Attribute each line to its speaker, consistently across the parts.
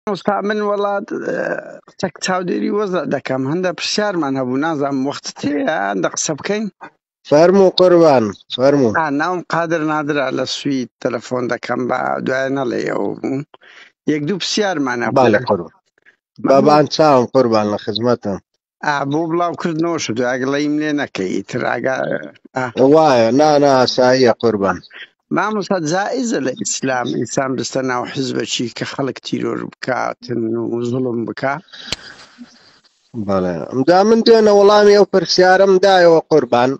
Speaker 1: مامۆستا من وەڵات قسەک چاودێری وەزع دەکەم هەندە پرسیارمان هەبوو نازانم وەخت تێیە هەندە قسە بکەین
Speaker 2: فەرموو قوربان فەرموو.
Speaker 1: ئا ناوم قادر نادرا لە سوید تەلەفۆن دەکەم بە دوای نەڵێ ئەو بوو یەک دوو پرسیارمان هەبوو
Speaker 2: بەڵێ قوربان.
Speaker 1: مامۆ
Speaker 2: بەبان چاوم قوربان لە خزمەتم.
Speaker 1: ئا بۆ بڵاو کردنەوە شت ئاگڵەیم لێ نەکەی ئیتر ئاگا ئا
Speaker 2: وایە نا نا ئاساییە قوربان.
Speaker 1: مامۆستا جائزە لە ئیسلام ئینسان بستە ناو حزبەکی کە خەڵک تیرۆر بکاتن و زوڵم بکا؟
Speaker 2: بەڵێ ئەمجا من دوێنە وەڵامی ئەو پرسیارم دایەوە قوربان.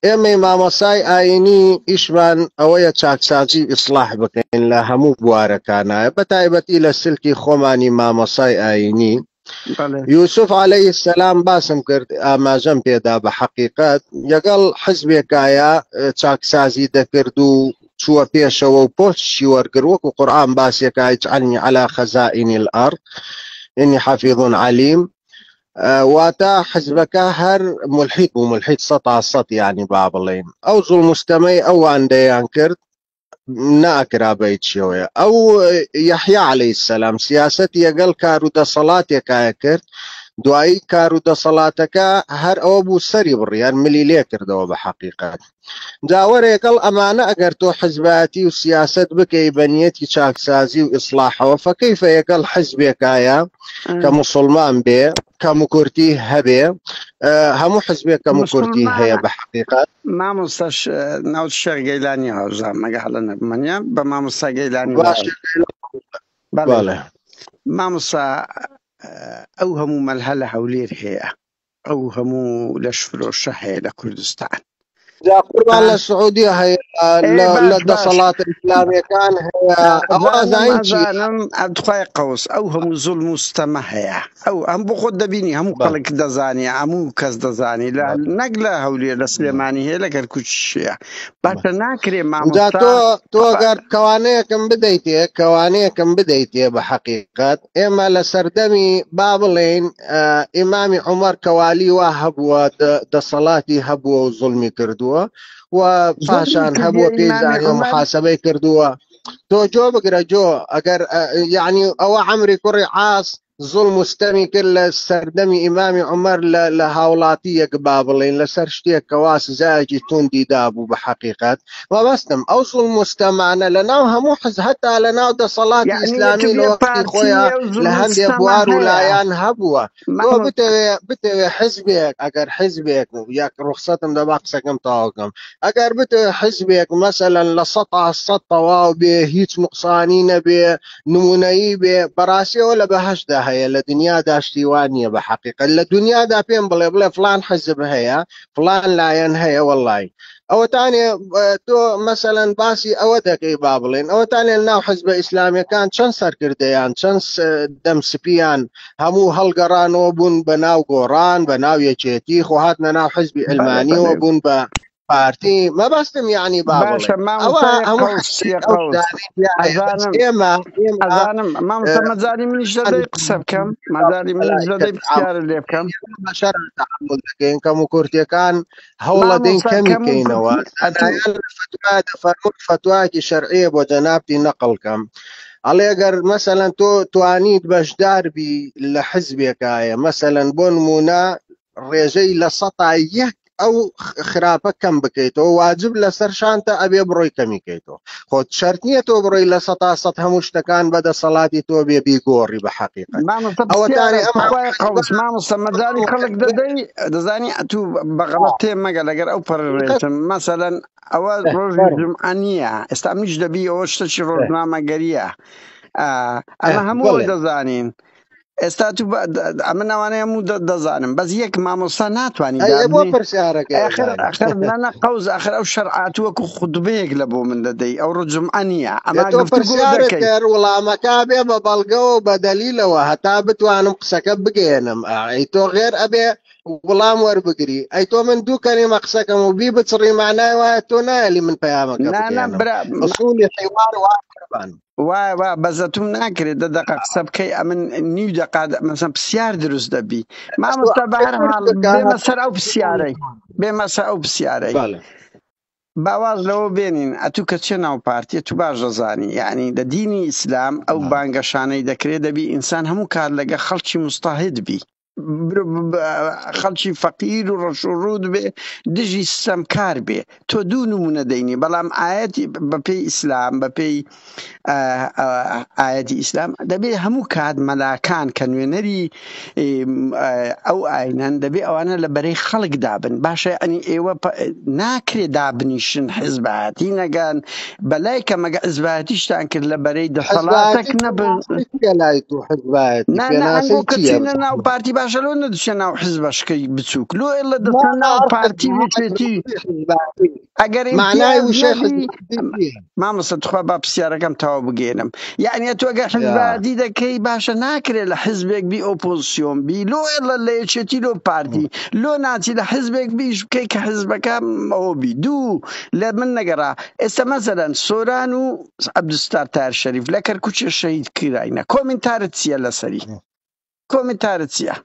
Speaker 2: ئێمەی مامۆسای ئاینی ئیشمان ئەوەیە چاکسازی و ئیسڵاح بکەین لە هەموو بوارەکانایە بە تایبەتی لە سلکی خۆمانی مامۆسای ئاینی یوسف عەلەیه السلام باسم کرد ئاماژەم پێدا بە حەقیقەت لەگەڵ حزبێکایە چاکسازی دەکرد و چووە پێشەوە و پۆستشی وەرگر وەکو قورئان باسێکا اجعلنی علی خزائن الارض انی حفیظ علیم واتە حزبەکە هەر ملحید بوو ملحید سە تا سەد یانی با بڵێین ئەو زوڵم و ستەمەی ئەوان دەیان کرد ناکرا بە هیچ شێوەیە ئەو یەحیا عەلەیهی سەلام سیاسەتی یەگەڵ کار و دەسەڵاتێکایە کرد دوایی کار و دەسەڵاتەکە هەر ئەوە بوو سەری بڕی هەر ملی لێ کردەوە بە حەقیقەت جا وەرە یەکەڵ ئەمانە ئەگەر تۆ حزبایەتی و سیاسەت بکەی بە نیەتی چاکسازی و ئیسڵاحەوە فەکەیفە یەکەڵ حزبێکایە کە موسڵمان بێ کەموکورتی هەبێ هەموو حزبێک کەموکورتی هەیە
Speaker 1: مسلمانە
Speaker 2: بە حەقیقەت.
Speaker 1: مامۆستاش ناوت شێخ گەیلانی هاوزام مەگە هەڵە نەبمەنە بە مامۆستا گەیلانی
Speaker 2: باش
Speaker 1: وایە بەڵێ
Speaker 2: بەڵێ
Speaker 1: مامۆستا ئەو هەموو مەلهە لە هەولێر هەیە ئەو هەموو لەشفرۆشە هەیە لە کوردستان.
Speaker 2: جا قوربان لە سعودیە هەیە
Speaker 1: ئێ
Speaker 2: لە
Speaker 1: باش باش
Speaker 2: دەسەڵاتە ئیسلامیەکان هەیە ئەوە
Speaker 1: ئەزانم
Speaker 2: ئەزانین چییە
Speaker 1: ئەزانم ئەتخوای قەوس ئەو هەموو زوڵم و ستەمە هەیە ئەو ئەم بۆ خۆت دەبینی هەموو
Speaker 2: بەڵێ
Speaker 1: خەڵک دەزانی هەموو کەس دەزانی لە
Speaker 2: بەڵێ
Speaker 1: نەک لە هەولێر لە
Speaker 2: بەڵێ
Speaker 1: سلێمانی هەیە لە کەرکوکیش هەیە
Speaker 2: بەڵێ.
Speaker 1: باشە ناکرێ
Speaker 2: جا
Speaker 1: مامۆستا
Speaker 2: تۆ تۆ گەر کەوانەیەکم بدەیتێ کەوانەیەکم بدەیتێ بە حەقیقەت ئێمە لە سەردەمی با بڵێین ئیمامی عومەر کەوالی وا هەبووە دەسەڵاتی هەبووە و زوڵمی کردووە و
Speaker 1: زوڵمی
Speaker 2: پاشان
Speaker 1: کردیە
Speaker 2: هەبووە پێی
Speaker 1: ئیمامی
Speaker 2: زانیوە
Speaker 1: عومەر
Speaker 2: محاسبەی کردووە تۆ جۆ بگرە جۆ ئەگەر یعنی ئەوە عەمری کوڕی عاص زوڵم و ستەمی کرد لە سەردەمی ئیمامی عومەر لە لە هاوڵاتییەک با بڵێین لەسەر شتێک کەوا سزایەکی توندی دابوو بە حەقیقەت مەبەستم ئەو زوڵم و ستەمانە لە ناو هەموو حز هەتا لە ناو دەسەڵاتی
Speaker 1: یعنی
Speaker 2: ئیسلامی لە
Speaker 1: یەکێ
Speaker 2: وەختی خۆیا
Speaker 1: پارتیە و
Speaker 2: لە
Speaker 1: زوڵم و
Speaker 2: هەندێ
Speaker 1: ستەمە
Speaker 2: بوار و
Speaker 1: هەیە
Speaker 2: لایان هەبووە تۆ
Speaker 1: مامۆستا
Speaker 2: بتەوێ بتەوێ حزبێک ئەگەر حزبێک یەک ڕوخسەتم دەبا قسەکەم تەواو کەم ئەگەر بتەوێ حزبێک مەسەلەن 100% تەواو بێ هیچ نوقسانی نەبێ نمونەیی بێ بەڕاستی ئەوە لە بەهەشتدا هەیە لە دنیادا شتی وا نییە بە حەقیقەت لە دنیادا پێم بڵێ بڵێ فلان حزب هەیە فلان لایەن هەیە وەڵی ئەوەتانێ تۆ مەسەلەن باسی ئەوە دەکەی با بڵێن ئەوەتانێ ناو حزبە ئیسلامیەکان چەند سەرکردەیان چەند دەم سپیان هەموو هەڵگەڕانەوە بوون بە ناو گۆڕان بە ناو یەکێتی خۆ هاتنە ناو حزبی
Speaker 1: بەڵێ
Speaker 2: علمانیەوە
Speaker 1: بەڵێ
Speaker 2: بوون بە پارتی مەبەستم یعنی با
Speaker 1: باشە
Speaker 2: بڵێ ئەوە
Speaker 1: مامۆستای
Speaker 2: هەموو
Speaker 1: قەوس
Speaker 2: حزبێک
Speaker 1: یە
Speaker 2: ئەو
Speaker 1: قەوس
Speaker 2: شتانەی تیا هەیە بەس
Speaker 1: ئەزانم
Speaker 2: ئێمە ئێمە
Speaker 1: ئەزانم مامۆستا مەجالی منیش دەدەی قسە بکەم مەجالی منیش دەدەی پرسیارت لێ بکەم
Speaker 2: بەشەر تەحەمول دەکەین کەم و کورتیەکان هەوڵەدەین
Speaker 1: مامۆستا
Speaker 2: کەمی
Speaker 1: کەم و
Speaker 2: کەینەوە
Speaker 1: کورتی ئەتوو
Speaker 2: زانایان لە فتوا دەفەرموون فتوایەکی شەرعیە بۆ جەنابتی نەقڵ کەم ئەڵێ گەر مەسەلەن تۆ توانیت بەشدار بی لە حزبێکایە مەسەلەن بۆ نمونە ڕێژەی 1% ئەو خراپە کەم بکەیتەوە واجب لەسەر شانتە ئەبێ بڕۆی کەمی کەیتەوە خۆ شەرت نییە تۆ بڕۆی 100% هەموو شتەکان بە دەسەڵاتی تۆ بێ بیگۆڕی بە حەقیقەت
Speaker 1: مامۆستا
Speaker 2: ئەوەتانی
Speaker 1: پرسیارە
Speaker 2: ئەم
Speaker 1: خوای قەوس مامۆستا مەجالی خەڵک دەدەی دەزانی ئەتوو بە غەڵەت تێ مەگە لەگەر ئەو پەڕی ڕێتم مەسەلەن ئەوە ڕۆژی جمعە نییە ئێستا منیش دەبی ئەوە شتەکی ڕۆژنامەگەریە ئەمە هەموو دەزانین ئێستا تو ئەمە ناوانەیە هەموو دەزانم بەس یەک مامۆستا ناتوانانی
Speaker 2: بۆ پرسیارەکە
Speaker 1: ئەخر ئەخر نەنە قەوز ئەخر ئەو شەرعات وەکو خودبەیەک لە بۆ من دەدەی ئەو ڕۆ جمعە نییە ئەمە
Speaker 2: تۆ
Speaker 1: گفتوگۆ
Speaker 2: پرسیارت
Speaker 1: دەکەی
Speaker 2: کرد وڵامەکە بێ بە بەڵگەوە و بە دەلیلەوە هەتا بتوانم قسەکە بگەیەنم ئەی تۆ غێر ئەبێ وڵام وەربگری ئەی تۆ من دوو کەلیمە قسەکەم و بی بچڕی معنای وایە تۆ نایەلی من پەیامەکە
Speaker 1: نا نا
Speaker 2: بگەیەنم
Speaker 1: برا
Speaker 2: ئوسولی حیوار وا قوربان.
Speaker 1: وایە وا بەزەتوم ناکرێت دە دەقە قسە بکەی ئەمن نیو دەقا مەسەن پرسیار دروست دەبی
Speaker 2: بەس تۆ
Speaker 1: مامۆستا بە
Speaker 2: ئەبێ
Speaker 1: هەر
Speaker 2: کورت
Speaker 1: حاڵ
Speaker 2: بکە
Speaker 1: بێمە
Speaker 2: هەتا
Speaker 1: سەر ئەو پرسیارەی بێمە سەر ئەو پرسیارەی
Speaker 2: بەڵێ.
Speaker 1: با واز لەوە بێنین، ئەتوو کە چێ ناو پارتیە تو باش دەزانی یعنی لە دینی ئیسلام ئەو بانگەشانەی دەکرێت دەبی ئینسان هەموو کات لەگە خەڵکی مستاهد بی، خەڵکی فەقیر و ڕەش و ڕووت بێ، دژی ستەمکار بێ. تۆ دوو نمونە دەینی، بەڵام ئایەتی بەپێی ئیسلام، بەپێی ئایەتی ئیسلام دەبێ هەموو کات مەلاکان کە نوێنەری ئەو ئاینەن دەبێ ئەوانە لە بەرەی خەڵک دابن. باشە ئەنی ئێوە ناکرێ دابنیشن حزبایەتی نەگەن، بەلای کەمەگە حزبایەتیشتان کرد لە بەرەی دەسەڵاتەک
Speaker 2: حزبایەتی
Speaker 1: نەبن.
Speaker 2: پێناسەی چییە لای تو؟ حزبایەتی
Speaker 1: نا نا
Speaker 2: پێناسەی
Speaker 1: ئەنگۆ کە
Speaker 2: چییە؟
Speaker 1: چینە ناو پارتی باشە لۆ نەدوچە ناو حزبەشکەی بچووک، لۆ ئێلە
Speaker 2: نا
Speaker 1: دەچنە
Speaker 2: نا
Speaker 1: ناو
Speaker 2: هەر
Speaker 1: پارتی و یەکێتی؟
Speaker 2: حزبایەتی
Speaker 1: ئەگەر
Speaker 2: معنای
Speaker 1: ئیمتیاز
Speaker 2: وشەی
Speaker 1: نەبی
Speaker 2: حزبایەتی چییە؟
Speaker 1: مامۆستا تخوا با پرسیارەکەم تەواو بگەێنم. یعنی تۆ ئەگەر
Speaker 2: یا
Speaker 1: حزبایەتی دەکەی باشە ناکرێت لە حزبێک بی ئۆپۆزیسیۆن بی، لۆ ئێڵە لە یەکێتی لۆ پارتی، لۆ ناچی لە حزبێک بیش بکەی کە حزبەکە ئەوە بی. دوو لە من نەگەڕا ئێستا مەسەلەن سۆران و عەبدولستار تاهر شەریف لە کەرکوچێ شەهید کراینە، کۆمنتارت چییە لەسەری؟ کۆمنتارت چییە؟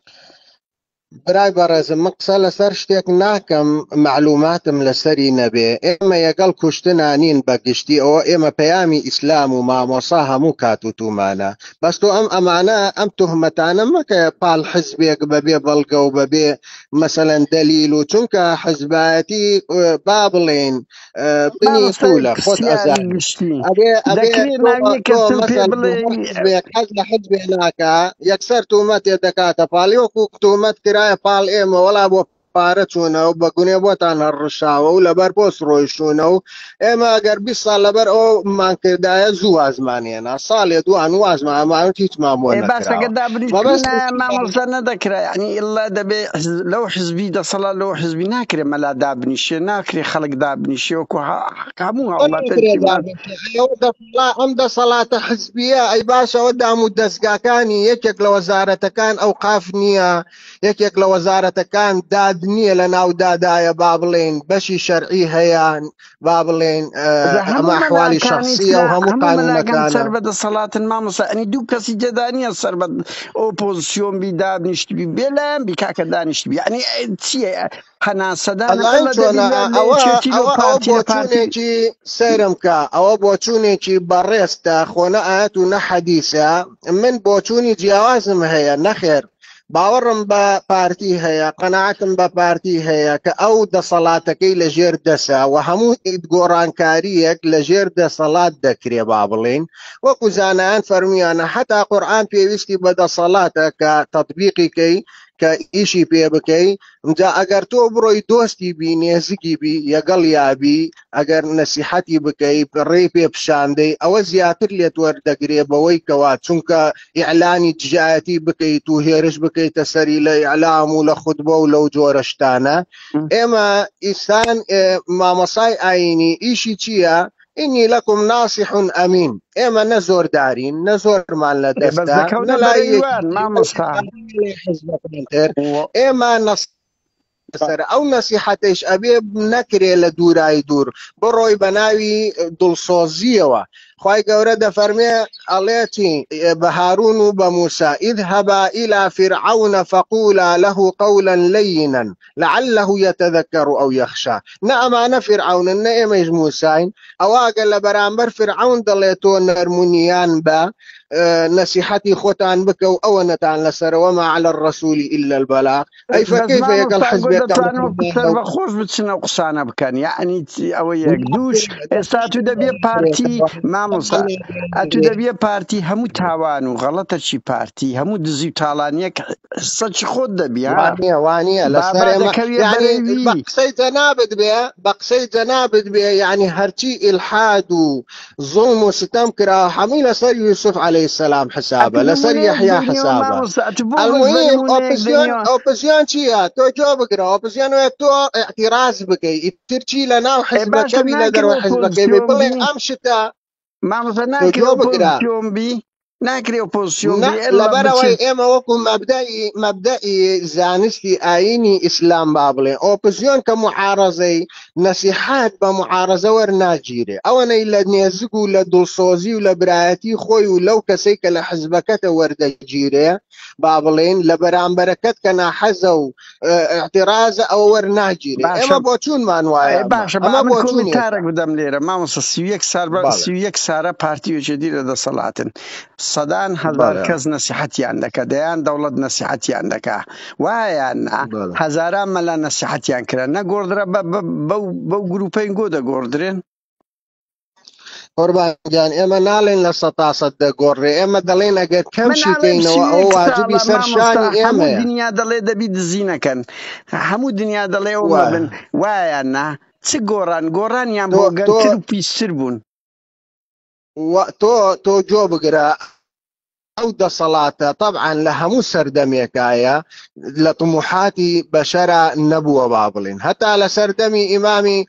Speaker 2: برای بەڕێزم من قسە لەسەر شتێک ناکەم معلوماتم لەسەری نەبێ. ئێمە یەگەڵ کوشتنا نین بە گشتی، ئەوە ئێمە پەیامی ئیسلام و مامۆسا هەموو کات و تومانە. بەس تۆ ئەم ئەمانە ئەم تهمەتانە مەکە پاڵ حزبێک بەبێ بەڵگە و بەبێ مەسەلەن دەلیل و، چونکە حزبایەتی با بڵێین بنی
Speaker 1: مامۆستای
Speaker 2: قولە خۆت
Speaker 1: پرسیاری
Speaker 2: ئەزانی.
Speaker 1: گشتی
Speaker 2: ئەبێ ئەبێ
Speaker 1: دەکرێت
Speaker 2: تۆ
Speaker 1: ناویە
Speaker 2: تۆ
Speaker 1: کەسم پێ
Speaker 2: مەسەلەن
Speaker 1: بڵێ
Speaker 2: هەر حزبێک حەز لە حزبێ ناکا یەکسەر تومەتێ دەکاتە پاڵی، وەکو تومەت کرایە پاڵ ئێمە وەڵا بۆ پارە چوونە و بە گونێ بۆتان هەڕشاوە و لەبەر پۆست ڕۆیشتوونە و ئێمە ئەگەر 20 ساڵ لەبەر ئەو مان کردایە زوو وازمان هێنا، ساڵێ دوان وازمان ئەمانوت هیچمان بۆ
Speaker 1: ئێ باشەکە
Speaker 2: نەکراوە.
Speaker 1: دابنیشتنە
Speaker 2: مەبەستم چییە؟
Speaker 1: مامۆستا نەدەکرا، یعنی ئللا دەبێ لەو حزبی دەسەڵات لەو حزبی ناکرێ مەلا دابنیشێ، ناکرێ خەڵک دابنیشێ وەکو هەموو
Speaker 2: چۆن ناکرێ
Speaker 1: هاوڵاتێکی مان.
Speaker 2: دابنیشێ؟ ئەوە دەسەڵات، ئەم دەسەڵاتە حزبیە، ئەی باشەوە دام و دەستگاکانی یەکێک لە وەزارەتەکان ئەوقاف نییە، یەکێک لە وەزارەتەکان داد نییە، لە ناو دادایە با بڵێین بەشی شەرعی هەیە، با بڵێین
Speaker 1: جا
Speaker 2: ئەمە
Speaker 1: هەموو
Speaker 2: ئەحوالی
Speaker 1: مەلاکانی
Speaker 2: شخصیە و
Speaker 1: ئیسلام
Speaker 2: هەموو
Speaker 1: هەموو مەلاکان
Speaker 2: قانونەکانە.
Speaker 1: سەر بە دەسەڵاتن مامۆستا، ئەنی دوو کەسی تێدا نییە سەر بە ئۆپۆزیسیۆن بی دابنیشتبی، بێلایەن بی کاکە دانیشتبی، یعنی چییە هەناسەدانە
Speaker 2: ئەزانین
Speaker 1: ئەلە دەبی
Speaker 2: چۆنە
Speaker 1: لە لە
Speaker 2: ئەوە
Speaker 1: یەکێتی لۆ
Speaker 2: ئەوە ئەوە
Speaker 1: پارتی لە پارتی
Speaker 2: بۆچوونێکی سەیرم کە ئەوە بۆچوونێکی بەڕێزتە، خۆ نە ئاەت و نە حەدیسە. من بۆچوونی جیاوازم هەیە، نەخێر باوەڕم بە پارتی هەیە، قەناعەتم بە پارتی هەیە کە ئەو دەسەڵاتەکەی لە ژێر دەسە و هەموو گۆڕانکاریەک لە ژێر دەسەڵات دەکرێ. با بڵین وەکو زانایان فەرمیانە حتا قورئان پێویستی بە دەسەڵاتە کە تەطبیقی کەی، کە ئیشی پێ بکەی. جا ئەگەر تۆ بڕۆی دۆستی بی، نێزگی بی، یەگەڵ یابی، ئەگەر نەسیحەتی بکەی، ڕێی پێ پیشاندەی، ئەوە زیاتر لێت وەردەگرێ بەوەی کەوا چونکە ئیعلانی دژایەتی بکەیت و هێرش بکەیتە سەری لە ئیعلام و لە خوتبە و لەو جۆرە شتانە. ئێمە ئیسان مامۆسای ئاینی ئیشی چییە؟ ئینی لەکم ناسح ئەمین. ئێمە نە زۆردارین، نە زۆرمان لە
Speaker 1: ئێ بەس
Speaker 2: دەستە، نە
Speaker 1: دەکەونە
Speaker 2: لای
Speaker 1: بەرەی وان
Speaker 2: یەکێتی، نە
Speaker 1: مامۆستا.
Speaker 2: لای حزبەکان تر. ئێمە نەس سەر ئەو نەسیحەتەیش ئەبێ نەکرێ لە دوورای دوور بڕۆی بە ناوی دڵسۆزیەوە. خوای گەورە دەفەرمێ ئەڵێ چی بە هارون و بە موسا: اذهبا إلى فرعون فقولا له قولا لينا لعله يتذكر أو يخشى. نە ئەمانە فرعونن نە ئێمەیش موساین. ئەوە ئەگەر لە بەرامبەر فرعون دەڵێ تۆ نەرمونیان بە نەسیحەتی خۆتان بکە و ئەوە نەتان لەسەرەوە ما على الرسول إلا البلاغ. ئەی
Speaker 1: بەس
Speaker 2: فەکەیفە یەگەڵ
Speaker 1: مامۆستا گۆ
Speaker 2: حزبێک کە
Speaker 1: دەتوانن وەکو
Speaker 2: مسلمانە
Speaker 1: سەر
Speaker 2: و
Speaker 1: بە خۆش بچنە و قسانە بکەن، یعنی ئەوە یەک دووش ئێستا تو دەبیە پارتی مامۆستا، ئەتو دەبیە پارتی هەموو تاوان و غەڵەتەکی پارتی هەموو دزی و تاڵانیەک حسەکی خۆت دەبی ها
Speaker 2: وانیە وانیە لەسەر
Speaker 1: بابا
Speaker 2: ئێمە
Speaker 1: دەکەویە
Speaker 2: یعنی
Speaker 1: بەرەی
Speaker 2: بە
Speaker 1: وی.
Speaker 2: قسەی جەنابت بێ، بە قسەی جەنابت بێ، یعنی هەرچی ئیلحاد و زوڵم و ستەم کرا هەمووی لەسەر یوسف عەلەیهی السلام حسابە،
Speaker 1: ئەتو
Speaker 2: لەسەر
Speaker 1: نمونەیەک
Speaker 2: یەحیا
Speaker 1: دێنیەوە
Speaker 2: حسابە.
Speaker 1: مامۆستا، ئەتو بۆ بەس بە
Speaker 2: المهم
Speaker 1: نمونەیەک
Speaker 2: ئۆپزیۆن
Speaker 1: دێنیەوە؟
Speaker 2: ئۆپزیۆن چییە؟ تۆ جواب بگرە. ئۆپزیۆن وایە تۆ اعتراض بکەی، ئیتر چی لە ناو
Speaker 1: ئێ باشە
Speaker 2: حزبەکە بی لە
Speaker 1: ناکرێ
Speaker 2: دەرەوە حزبەکەی بی،
Speaker 1: ئۆپۆزسیۆن
Speaker 2: بڵێ
Speaker 1: بی
Speaker 2: ئەم شتە
Speaker 1: مامۆستا،
Speaker 2: تۆ
Speaker 1: ناکرێ
Speaker 2: جواب بگرە.
Speaker 1: ئۆپۆزسیۆن بی. ناکرێ ئۆپۆزسیۆن
Speaker 2: نا
Speaker 1: بێ ئێلا
Speaker 2: لەبەرئەوەی
Speaker 1: بچێت.
Speaker 2: ئێمە وەکو مەبدەئی مەبدەئی زانستی ئایینی ئیسلام با بڵێین ئۆپزیۆن کە موعارەزەی نەسیحەت بە موعارەزە وەرناگیرێ ئەوەنەی لە نێزگ و لە دڵسۆزی و لە برایەتی خۆی و لەو کەسەی کە لە حزبەکەتە وەردەگیرێ با بڵێین لە بەرامبەرەکەت کە ناحەزە و ئیعترازە ئەوە وەرناگیرێ
Speaker 1: باشە
Speaker 2: ئێمە بۆچوونمان وایە
Speaker 1: ئەی
Speaker 2: ئەمە
Speaker 1: باشە با
Speaker 2: ئەمە
Speaker 1: من
Speaker 2: بۆچوونێکە
Speaker 1: کۆمنتارێک بدەم لێرە مامۆستا 31 سال بە
Speaker 2: بەڵێ
Speaker 1: 31 سارە پارتی و یەکێتی لە دەسەڵاتن سەدان هەزار
Speaker 2: بەڵێ
Speaker 1: کەس نەسیحەتیان دەکا دەیان دەوڵەت نەسیحەتیان دەکا وایان نا
Speaker 2: بەڵێ
Speaker 1: هەزاران مەلا نەسیحەتیان کرا نەگۆڕدرا بە بە بەو بەو گروپەین گۆ دەگۆڕدرێن.
Speaker 2: قوربان گیان ئێمە ناڵێن لە سەتا سەد دەگۆڕێ ئێمە دەڵێن ئەگەر کەم
Speaker 1: من ئەڵێم
Speaker 2: شیکەینەوە
Speaker 1: سی و
Speaker 2: ئەوە
Speaker 1: یەک
Speaker 2: واجبی
Speaker 1: ساڵە
Speaker 2: سەر
Speaker 1: مامۆستا
Speaker 2: شانی
Speaker 1: هەموو
Speaker 2: ئێمەیە
Speaker 1: دنیا دەڵێ دەبی دزی نەکەن هەموو دنیا دەڵێ ئەو
Speaker 2: وایە
Speaker 1: مەبن وایان نا چ گۆڕان گۆڕانیان
Speaker 2: تۆ
Speaker 1: بۆ
Speaker 2: تۆ
Speaker 1: گەنتر و پیستر بوون.
Speaker 2: تۆ تۆ گۆ بگرە ئەو دەسەڵاتە تەبعەن لە هەموو سەردەمێکایە لە طموحاتی بەشەرا نەبووە با بڵێن هەتا لە سەردەمی ئیمامی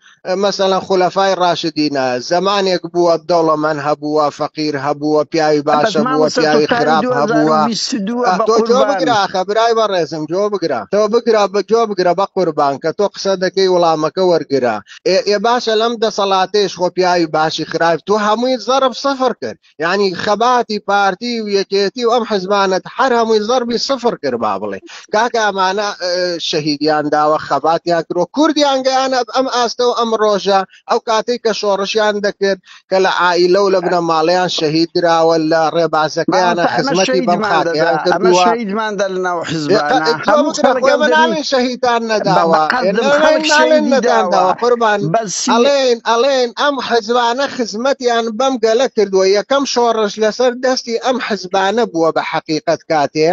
Speaker 2: مەسەلەن خولەفای ڕاشدینە زەمانێک بووە دەوڵەمەند هەبووە فەقیر هەبووە پیاوی
Speaker 1: بەس
Speaker 2: باشە بووە
Speaker 1: مامۆستا تۆ
Speaker 2: پیاوی
Speaker 1: سالی
Speaker 2: خراپ هەبووە
Speaker 1: 2022 بە
Speaker 2: تۆ جۆ
Speaker 1: قوربان
Speaker 2: بگرە ئاخە برای بەڕێزم جۆ بگرە تۆ بگرە بە جۆ بگرە بە قوربان کە تۆ قسە دەکەی وڵامەکە وەرگرە ئێ ئێ باشە لەم دەسەڵاتەیش خۆ پیاوی باشی خراپ تۆ هەمووی زەرب سفر کرد یعنی خەباتی پارتی و یەکێتی و ئەم حزبانت هەر هەمووی زەربی سفر کرد با بڵێ کاکە ئەمانە شەهیدیان داوە خەباتیان کرۆ کوردیان گەیانە ئەم ئاستە و ئەم ڕۆژە ئەو کاتێک کە شۆڕشیان دەکرد کە لە عائیلە و لە بنەماڵەیان شەهید دراوە لە ڕێبازەکەیانە
Speaker 1: مامۆستا ئەمە
Speaker 2: خزمەتی بەم
Speaker 1: شەهیدمان دەدا
Speaker 2: خاکەیان
Speaker 1: ئەمە
Speaker 2: کردووە
Speaker 1: شەهیدمان دا لە ناو حزبانە
Speaker 2: جۆ
Speaker 1: هەموو
Speaker 2: بگرە
Speaker 1: خەڵک
Speaker 2: خۆ
Speaker 1: ئەو
Speaker 2: ئێمە
Speaker 1: دەمی
Speaker 2: ناڵێن شەهیدان
Speaker 1: بە بە
Speaker 2: نەداوە
Speaker 1: قەدم خەڵک
Speaker 2: ناڵێن ناڵێن
Speaker 1: شەهیدی
Speaker 2: نەدان
Speaker 1: داوە
Speaker 2: داوە قوربان
Speaker 1: بەسی
Speaker 2: ئەڵێن ئەڵێن ئەم حزبانە خزمەتیان بەم گەلە کردووە یەکەم شۆڕش لەسەر دەستی ئەم حزبانە بووە بە حەقیقەت کاتێ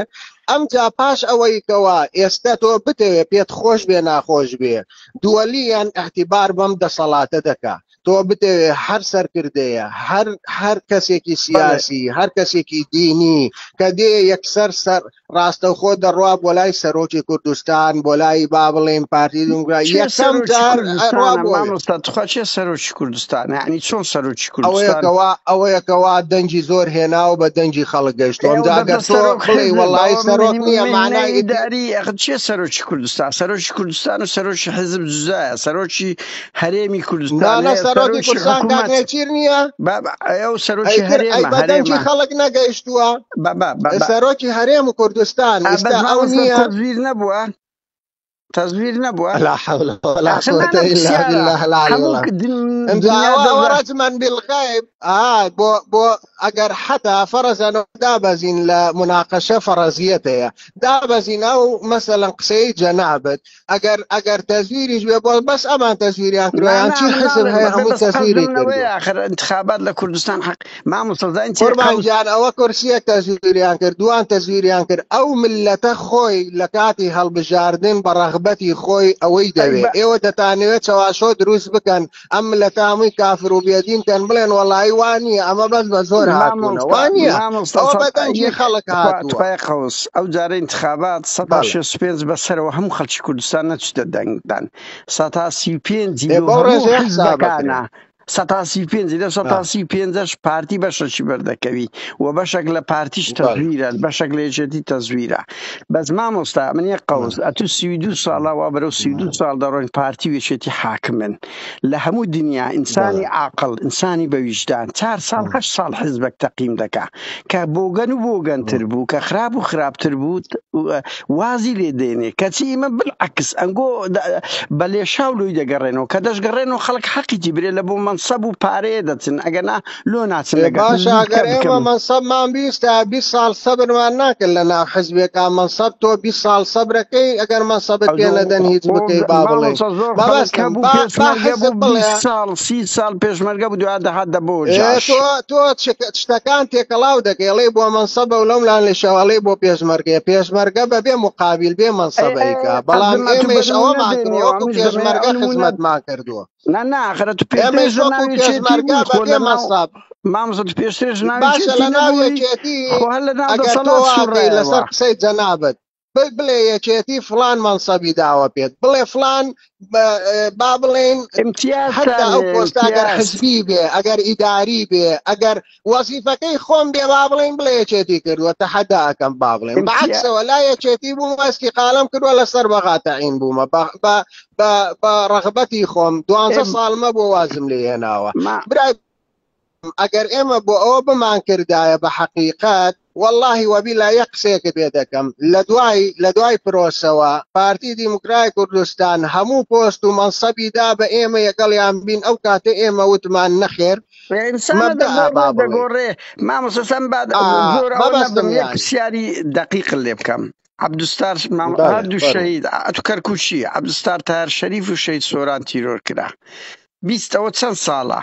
Speaker 2: ئەمجا پاش ئەوەی کەوا ئێستا تۆ بتەوێ پێت خۆش بێ ناخۆش بێ دووەلیان ئیعتیبار بەم دەسەڵاتە دەکا تۆ بتەوێ هەر سەرکردەیە هەر هەر کەسێکی
Speaker 1: بەڵێ
Speaker 2: سیاسی هەر کەسێکی دینی کە دێ یەکسەر سەر ڕاستەوخۆ دەڕوا بۆ لای سەرۆکی کوردستان بۆ لای با بڵێین پارتی دیموکرات
Speaker 1: چێ
Speaker 2: یەکەم
Speaker 1: سەرۆکی
Speaker 2: جار ئەڕوا
Speaker 1: کوردستانە
Speaker 2: بۆ وێ
Speaker 1: مامۆستا تخوا چێ سەرۆکی کوردستانە یعنی چۆن سەرۆکی
Speaker 2: ئەوەیە
Speaker 1: کوردستان
Speaker 2: کەوا ئەوەیە کەوا دەنگی زۆر هێنا و بە دەنگی خەڵک گەیشتووە
Speaker 1: ئێوە
Speaker 2: ئەمجا
Speaker 1: دەتە
Speaker 2: ئەگەر تۆ
Speaker 1: سەرۆک
Speaker 2: بڵێی
Speaker 1: حزب
Speaker 2: وەڵایی
Speaker 1: ئەوە
Speaker 2: سەرۆک نییە
Speaker 1: مهنەی
Speaker 2: معنای ئیدی
Speaker 1: ئیداری ئەخ چێ سەرۆکی کوردستان سەرۆکی کوردستان و سەرۆکی حزب جوزایە سەرۆکی هەرێمی کوردستان
Speaker 2: نانا
Speaker 1: هەیە
Speaker 2: سەرۆکی
Speaker 1: سەرۆکی
Speaker 2: کوردستان کاک
Speaker 1: حکوومەت
Speaker 2: نێچیر نییە
Speaker 1: بابا ئەو سەرۆکی
Speaker 2: ئەیتر ئەی
Speaker 1: هەرێمە
Speaker 2: بە دەنگی
Speaker 1: هەرێمە
Speaker 2: خەڵک نەگەیشتووە
Speaker 1: بابا بابا
Speaker 2: سەرۆکی هەرێم و کوردستان
Speaker 1: بەس
Speaker 2: ئیستا ئەو
Speaker 1: مامۆستا
Speaker 2: نییە
Speaker 1: تەزویر نەبووە تەزویر نەبووە
Speaker 2: لا حول ولا
Speaker 1: ئاخر
Speaker 2: قوة
Speaker 1: نانا
Speaker 2: إلا
Speaker 1: پرسیارە
Speaker 2: بالله العلي
Speaker 1: هەموو
Speaker 2: العظيم ئەمجا
Speaker 1: دنیا
Speaker 2: ئەوە ئەوە
Speaker 1: دەزە
Speaker 2: ڕەجمەن بالغیب آ بۆ بۆ ئەگەر حتا فەرزەن دابەزین لە مناقەشە فەرەزیەتەیە دابەزین ئەو مەسەلەن قسەی جەنابت ئەگەر ئەگەر تەزویریش بێ بۆ بەس ئەمان تەزویریان کردوە
Speaker 1: نا
Speaker 2: یان
Speaker 1: نا
Speaker 2: چی
Speaker 1: من
Speaker 2: حزب
Speaker 1: ناڵێم
Speaker 2: هەیە
Speaker 1: بەبێ
Speaker 2: هەمووی
Speaker 1: بەس
Speaker 2: تەزویری
Speaker 1: قەزم
Speaker 2: کردوە
Speaker 1: لەوەیە ئاخر انتخابات لە کوردستان حەق مامۆستا زانی چیە
Speaker 2: قوربان
Speaker 1: قەوس
Speaker 2: گیان ئەوە کورسیەک تەزویریان کرد دوان تەزویریان کرد ئەو ملەتە خۆی لە کاتی هەڵبژاردن بە ڕەغبەتی خۆی ئەوەی
Speaker 1: ئەی
Speaker 2: دەوێ
Speaker 1: بە
Speaker 2: ئێوە دەتانەوێت چەواشۆ دروست بکەن ئەم ملەتە هەمووی کافر و بێدین کەن بڵێن وەڵایی وا نییە ئەمە بەس بە زۆر هاتوونە
Speaker 1: مامۆستا
Speaker 2: وا نییە
Speaker 1: مامۆستا
Speaker 2: ئەوە
Speaker 1: سەد
Speaker 2: بە دەنگی
Speaker 1: یەک
Speaker 2: خەڵک
Speaker 1: تخوا
Speaker 2: هاتووە
Speaker 1: تخوای قەوس ئەو جارە انتخابات سەد تا
Speaker 2: بەڵێ
Speaker 1: 65 بەسەرەوە هەموو خەڵکی کوردستان نەچووتە دەنگدان 35%
Speaker 2: ئێ
Speaker 1: لۆ
Speaker 2: بەو
Speaker 1: هەموو
Speaker 2: ڕێژەیە حسابەکرێ
Speaker 1: حزبەکانە 35% لەو 35%ەش پارتی بەشەکی بەردەکەوی و بەشێک لە پارتیش
Speaker 2: بەڵێ
Speaker 1: تەزویرە بەشێک لە یەکێتی تەزویرە بەس مامۆستا من یەک قەوس ئەتوو 32 ساڵە وا بەرەو 32 ساڵ دەڕۆین پارتی و یەکێتی حاکمن لە هەموو دنیا ئینسانی
Speaker 2: بەڵێ
Speaker 1: عاقڵ ئینسانی بە ویژدان چار ساڵ هەشت ساڵ حزبێک تەقیم دەکا کە بۆگەن و بۆگەنتر بوو کە خراپ و خراپتر بوو وازی لێ دێنێ کەچی ئیمە بالعکس ئەنگۆ بە لێشاو لۆی دەگەڕێنەوە کە دەشگەڕێنەوە خەڵک حەقیتی برێ لە بۆ مەنسەب و پارەیە دەچن ئەگەنا لۆ ناچن
Speaker 2: ئێ
Speaker 1: لەگەڵ
Speaker 2: باشە
Speaker 1: لوتکە
Speaker 2: ئەگەر ئێمە
Speaker 1: بکەم
Speaker 2: مەنسەبمان بیستا 20 ساڵ سەبرمان ناکرد لە ناو حزبێکا مەنسەب تۆ 20 ساڵ سەبرەکەی ئەگەر مەنسەبت پێ نەدەن هیچ بکەی با بڵێ
Speaker 1: مامۆستا زۆر خەڵک
Speaker 2: مەبەستم
Speaker 1: هەبوو
Speaker 2: با با
Speaker 1: پێشمەرگە
Speaker 2: حزب
Speaker 1: بوو
Speaker 2: بڵێ
Speaker 1: 20 ساڵ 30 ساڵ پێشمەرگە بوو دوای دەهات دەبۆ
Speaker 2: ئێ
Speaker 1: جاش
Speaker 2: تۆ تۆ شتەکان تێکەڵاو دەکەی ئەڵێی بۆ مەنسەبە و لەم لان لێشەوە ئەڵێی بۆ پێشمەرگەیە پێشمەرگە بەبێ مقابیل بێ
Speaker 1: ئەی
Speaker 2: مەنسەبە
Speaker 1: ئەی
Speaker 2: ئەیکا بەڵام
Speaker 1: قەزم ئەتوو بە
Speaker 2: ئێمەیش
Speaker 1: نمونە
Speaker 2: ئەوەمان کردوە
Speaker 1: دێنیەوە
Speaker 2: وەکو
Speaker 1: ئەمنیش دەمەوێ ئەو
Speaker 2: پێشمەرگە
Speaker 1: نمونە
Speaker 2: خزمەتمان کردووە
Speaker 1: نا نا ئاخرە تو
Speaker 2: ئێمەیش
Speaker 1: پێشترش لە
Speaker 2: وەکو
Speaker 1: ناو یەکێتی
Speaker 2: پێشمەرگە
Speaker 1: بووی خۆ
Speaker 2: بەبێ
Speaker 1: لە ناو
Speaker 2: مەنسەب
Speaker 1: مامۆستا تو پێشترش ناو
Speaker 2: باشە
Speaker 1: یەکێتی
Speaker 2: لە ناو
Speaker 1: نەبووی
Speaker 2: یەکێتی
Speaker 1: خۆ هەر لە ناو
Speaker 2: ئەگەر تۆ
Speaker 1: دەسەڵات
Speaker 2: واکەی لەسەر
Speaker 1: سوڕایەوە
Speaker 2: قسەی جەنابت. بڵێ یەکێتی فلان مەنسەبی داوە پێت، بڵێ فلان با بڵێن هەتا ئەو پۆستە ئەگەر حزبی بێ، ئەگەر ئیداری بێ، ئەگەر وەزیفەکەی خۆم بێ، با بڵێن بڵێ یەکێتی کردووە، تەحەدا ئەکەم با بڵێن بەعکسەوە لا یەکێتی بووم ئەستیقالەم کردووە لەسەر بەغا تەعین بوومە بە ڕەغبەتی خۆم 12 ساڵمە بۆ وازم لێ هێناوە. برای ئەگەر ئێمە بۆ ئەوە بمان کردایە بە حەقیقەت، وەڵاهی وەبیلا یەک قسەیەکت پێ دەکەم، لە دوای پرۆسەوە پارتی دیموکرای کوردستان هەموو پۆست و مەنسەبی دا بە ئێمە یەگەڵیان بین، ئەو کاتە ئێمە وتمان نەخێر مەبدەئە با بڵێین.
Speaker 1: دەگۆڕێ مامۆستا سەم با زۆر ئەوە نەبم، یەک پرسیاری دەقیقت لێ بکەم. عەبدولستار هەردوو شەهید ئەتو کەرکوکی، عەبدولستار تاهر شەریف و شەهید سۆران تیرۆر کرا. 20 ئەوە چەند ساڵە؟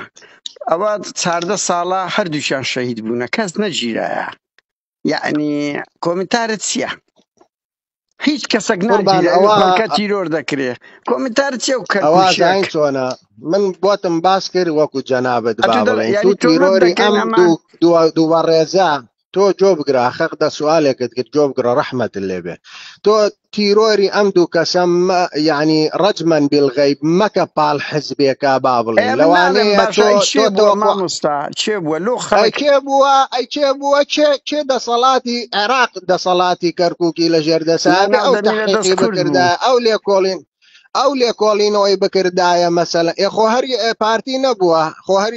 Speaker 1: ئەوە 14 ساڵە هەردووکیان شەهید بوونە، کەس نەگیرایە. یعنی کۆمنتارت چییە؟ هیچ کەسێک ناگیرا، ئەوە تیرۆر دەکرێ. کۆمنتار چییە و
Speaker 2: کەرکوکیەک؟ چۆنە؟ من بۆتم باس کرد وەکو جەنابت با بڵێین تو تیرۆری ئەم دوو بەڕێزە تۆ جۆ بگرە خەق دە سوالێکت کرد جۆ بگرە ڕەحمەت لێبێ. تۆ تیرۆری ئەم دوو کەسە یعنی ڕەجمەن بالغیب مەکە پاڵ حزبێکا با بڵێ لەوانەیە
Speaker 1: تۆ تۆ مامۆستا کێ بووە لۆ
Speaker 2: خەڵک کێ بووە؟ ئەی کێ بووە؟ کێ دەسەڵاتی عێراق دەسەڵاتی کەرکوکی لەژێر دەسابێ ئەو تەحقیقی بکردا، ئەو لێکۆڵین ئەو لێکۆڵینەوەی بکردایە مەسەلە ئێ خۆ هەر پارتی نەبووە، خۆ هەر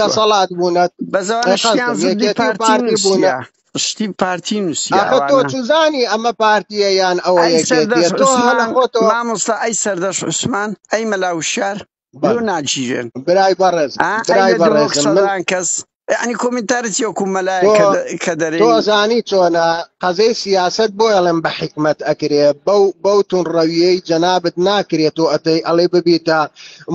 Speaker 2: دەسەڵات بوونە
Speaker 1: پارتی بوونە شتی پارتی نووسیە.
Speaker 2: ئاخە تۆ چزانی ئەمە پارتیە یان ئەوە یەکێتیە؟ تۆ
Speaker 1: خۆتەوە مامۆستا ئەی سەردەش عوسمان، ئەی مەلا وشیار لۆ ناگیرێن؟
Speaker 2: برای بەڕێز، برای بەڕێز،
Speaker 1: سەدان کەس یعنی کۆمنتارت وەکو مەلایە کە دەرێ.
Speaker 2: تۆ زانی چۆنە قەزەی سیاسەت بۆ ئەڵێم بە حیکمەت ئەکرێ، بەو تونڕەویەی جەنابت ناکرێت. تۆ ئەتەی ئەڵێ ببیتە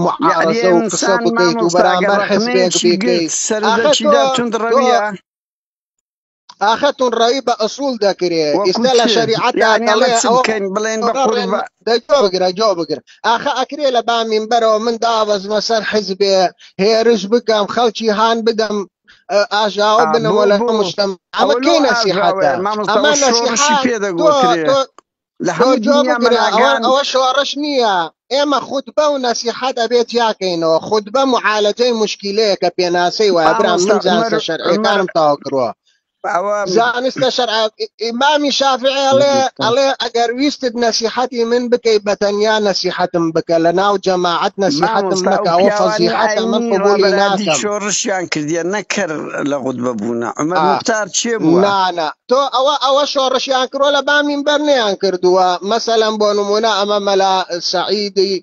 Speaker 2: معارەزە و قسە بکەیت و بەرامبەر حزبێک بیکەیت.
Speaker 1: سەرەکیدا توندڕەویە؟
Speaker 2: ئاخە تونڕەوی بە ئەسوول دەکرێ. ئێستا لە شەریعەتدا دەڵێ
Speaker 1: بڵێن بە قوربە
Speaker 2: جۆ بگرە، جۆ بگرە. ئاخە ئەکرێ لە با مینبەرەوە من دابەزمە سەر حزبێ، هێرش بکەم، خەڵکی هان بدەم، ئاژاوە بنەوە لە مجتەمع؟ ئەمە کەی نەسیحەتە؟
Speaker 1: ئەمە نەسیحەت پێ دەگوترێ
Speaker 2: لە هەموو دنیا مەلاکان. ئەوە شۆڕش نییە. ئێمە خوتبە و نەسیحەت ئەبێت جیاکەینەوە. خوتبە معالەجەی مشکیلەیە کە پێناسەی وایە. برام من زانستە شەرعیەکانم تەواو کردووە، زانستە شەرع. ئیمامی شافعی ئەڵێ ئەگەر ویستت نەسیحەتی من بکەی بە تەنیا نەسیحەتم بکە، لە ناو جەماعەت نەسیحەتم مەکە، ئەوە فەزیحەتە، من قبولی ناکەم.
Speaker 1: شۆڕشیان کردیە نەکەر لە غوتبە بوونە. عومەر موختار چێ بووە؟
Speaker 2: نانا تۆ ئەوە شۆڕشیان کردووە، لە با مینبەر نەیان کردووە. مەسەلەن بۆ نمونە ئەمە مەلا سەعیدی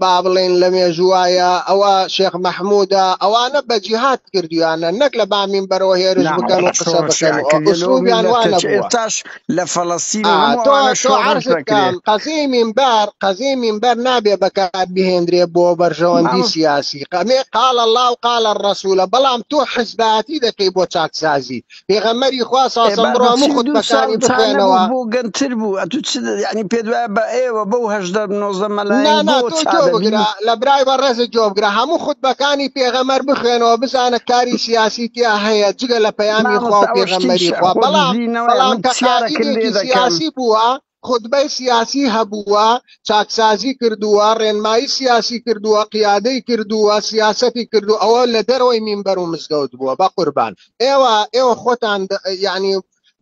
Speaker 2: با بڵێن لە مێژوایە، ئەوە شێخ مەحموودە، ئەوانە بە جیهاد کردویانە، نەک لە با مینبەرەوە هێرش بکەن و قسە بکەن. ئوسلوبیان وا نەبووە.
Speaker 1: ئێستاش لە فەڵەستین
Speaker 2: تۆ عەرز بکەم قەزیەی مینبەر، قەزیەی مینبەر نابێ بەکار بهێنرێ بۆ بەرژەوەندی سیاسی. قەمێ قال الله و قال الرسولە، بەڵام تۆ حزبایەتی دەکەی بۆ چاکسازی. پێغەمبەری خوا ساسم بڕۆ هەموو خوتبەکانی بخوێنەوە.
Speaker 1: بۆ گەنتر بوو ئەتو چ یعنی پێت وایە بە ئێوە بەو 18 19 مەلایەن
Speaker 2: نا نا تۆ جۆ بگرە لە برای بەڕێزت جۆ بگرە. هەموو خوتبەکانی پێغەمبەر بخوێنەوە، بزانە کاری سیاسی تیا هەیە جگە لە پەیامی خوا و پێغەمبەری خوا. بەڵام کە قائیدێکی سیاسی بووە، خوتبەی سیاسی هەبووە، چاکسازی کردووە، ڕێنمایی سیاسی کردووە، قیادەی کردووە، سیاسەتی کردووە، ئەوە لە دەرەوەی مینبەر و مزگەوت بووە. بە قوربان ئێوە خۆتان یعنی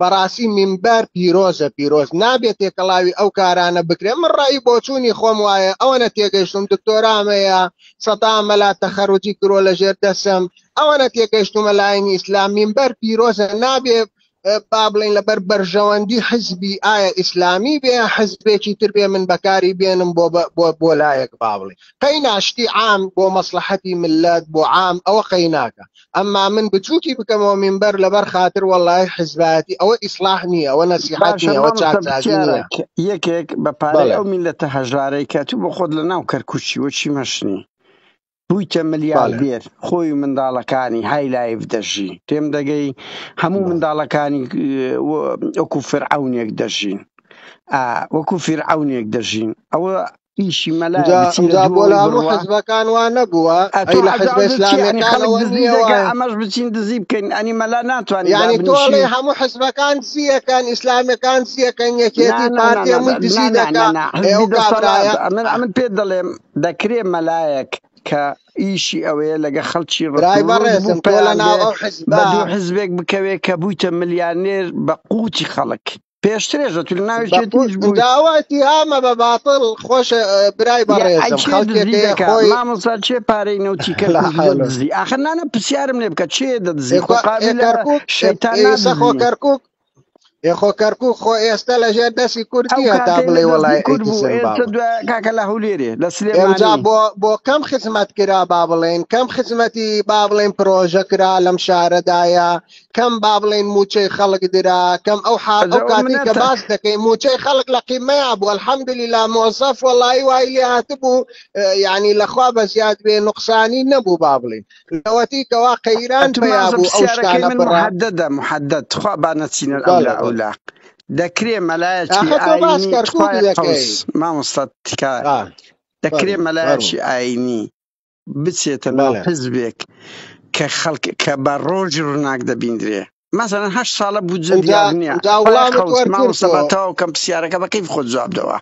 Speaker 2: بەڕاستی مینبەر پیرۆزە، پیرۆز، نابێت تێکەڵاوی ئەو کارانە بکرێن. من ڕای بۆچوونی خۆم وایە، ئەوەنە تێگەیشتم، دکتۆرامەیە، سەدا مەلا تەخەروجی کرۆ لەژێر دەسم، ئەوەنە تێگەیشتومە لایەنی ئیسلام مینبەر پیرۆزە، نابێ با بڵێن لەبەر بەرژەوەندی حزبی ئایا ئیسلامی بێ حزبێکی تر بێ من بەکاری بێنم بۆ بۆ لایەک. با بڵێ قەی ناشتی عام بۆ مەسلحەتی ملت بۆ عام ئەوە قەی ناکە، ئەمما من بچووکی بکەمەوە مینبەر لەبەر خاتر وەڵای حزبایەتی، ئەوە ئیسلاح نییە، ئەوە نەسیحەت نییە، ئەوە چاکسازی نییە.
Speaker 1: یەکێک بە پارەی ئەو میللەتە هەژارەی کە تو بۆ خۆت لە ناو کەرکوکی وەچی مەشنی بوویتە ملیاردێر، خۆی و منداڵەکانی های لایف دەژی، تێم دەگەی؟ هەموو منداڵەکانی وەکو فرعونێک دەژین، وەکو فرعونێک دەژین. ئەوە ئیشی مەلایە
Speaker 2: ئینجا
Speaker 1: بچی لە
Speaker 2: ئینجا بۆ
Speaker 1: دووەوەی
Speaker 2: لە هەموو
Speaker 1: بڕوا
Speaker 2: حزبەکان وا نەبووە
Speaker 1: ئەتۆ
Speaker 2: ئەی لە حزبە
Speaker 1: عەجاوزە چی ئەنی خەڵک
Speaker 2: ئیسلامیەکانەوە
Speaker 1: دزی
Speaker 2: نییە
Speaker 1: دەکا
Speaker 2: وایە
Speaker 1: ئەمەش بچین دزی بکەین ئەنی مەلا ناتوانانی
Speaker 2: یعنی تۆ
Speaker 1: دابنیشی
Speaker 2: ئەڵێ هەموو حزبەکان دزیەکەن ئیسلامیەکان دزیەکەن
Speaker 1: نا
Speaker 2: یەکێتی
Speaker 1: نا نا
Speaker 2: پارتی
Speaker 1: نا
Speaker 2: هەمووی
Speaker 1: نا
Speaker 2: دزی
Speaker 1: نا نا
Speaker 2: دەکا
Speaker 1: نا
Speaker 2: ئێ
Speaker 1: حزبی
Speaker 2: ئەو
Speaker 1: دەسەڵات
Speaker 2: کابرایە
Speaker 1: ئەمن ئەمن پێت دەڵێم دەکرێ مەلایەک کە ئیشی ئەوەیە لەگە خەڵکی
Speaker 2: برای
Speaker 1: ڕسوڕوت بوو
Speaker 2: بەڕێزم تۆ لە
Speaker 1: پەیام
Speaker 2: ناو
Speaker 1: بێ
Speaker 2: ئەو
Speaker 1: بە
Speaker 2: حزبە
Speaker 1: دوو حزبێک بکەوێ کە بوویتە ملیانێر بە قوتی خەڵک پێشترێش لە تو لە ناوی
Speaker 2: بە
Speaker 1: چێتیش بووی
Speaker 2: داوا اتهامە بە باتڵ خۆش برای
Speaker 1: یا ئەی
Speaker 2: بەڕێزم
Speaker 1: چێ دزی
Speaker 2: خەڵکێکەیە
Speaker 1: دەکا
Speaker 2: خۆی
Speaker 1: مامۆستا چێ پارەی نەوتی
Speaker 2: لا
Speaker 1: کەرکوکی
Speaker 2: حول
Speaker 1: دەدزی ئاخر نانە پرسیارم لێ بکە چێ دەدزی خۆ
Speaker 2: ئێ
Speaker 1: قابیلە
Speaker 2: کەرکوک
Speaker 1: شەیتان
Speaker 2: ئێسە خۆ
Speaker 1: نادزی
Speaker 2: کەرکوک ئێ خۆ کەرکوک خۆ ئێستا لەژێر دەستی
Speaker 1: ئەو
Speaker 2: کوردیە تا
Speaker 1: کاتەی لە
Speaker 2: بڵێ
Speaker 1: دەستی
Speaker 2: وەڵای
Speaker 1: کورد بوو
Speaker 2: ئەیدزن
Speaker 1: ئێستا
Speaker 2: بابە
Speaker 1: دوای کاکە لە هەولێرێ لە
Speaker 2: ئێمجا
Speaker 1: سلێمانی
Speaker 2: بۆ بۆ کەم خزمەت کرا با بڵێن کەم خزمەتی با بڵێن پرۆژە کرا لەم شارەدایە کەم با بڵێن موچەی خەڵک درا کەم ئەو حال
Speaker 1: ئەجا
Speaker 2: ئەو
Speaker 1: ئەو
Speaker 2: کاتی کە
Speaker 1: منەتە
Speaker 2: باس دەکەی موچەی خەڵک لە قیمەیا بوو الحەمدللە مۆزەف وەڵی وای لێ هاتبوو یعنی لەخوا بە زیاد بێ نوقسانی نەبوو با بڵێن لەوەتی کەوا قەیران
Speaker 1: ئەتو
Speaker 2: پەیا
Speaker 1: مازە
Speaker 2: بوو ئەو
Speaker 1: پرسیارەکەی
Speaker 2: شتانە
Speaker 1: من
Speaker 2: بڕا
Speaker 1: محددە محدد تخوا با نەچینە ئەولا
Speaker 2: بەڵێ بەڵێ
Speaker 1: ئەولا دەکرێ مەلایەکی
Speaker 2: ئاخە تۆ باس
Speaker 1: ئاینی
Speaker 2: کەرکوک
Speaker 1: تخوایە
Speaker 2: دەکەی
Speaker 1: قەوس مامۆستا تکایە
Speaker 2: آه
Speaker 1: دەکرێ
Speaker 2: فەرموو
Speaker 1: مەلایەکی
Speaker 2: فەرموو
Speaker 1: ئاینی بچێتە ناو
Speaker 2: بەڵێ
Speaker 1: حزبێک کە خەڵک کە بە ڕۆژی ڕووناک دەبیندرێ مەسەلەن هەشت ساڵە بودجە
Speaker 2: ئینجا
Speaker 1: دیار نییە
Speaker 2: ئینجا
Speaker 1: خوایە
Speaker 2: وڵامت
Speaker 1: قەوس مامۆستا با
Speaker 2: وەرگرتۆ
Speaker 1: تەواو کەم پرسیارەکە بە کەیف خۆت جواب دەوە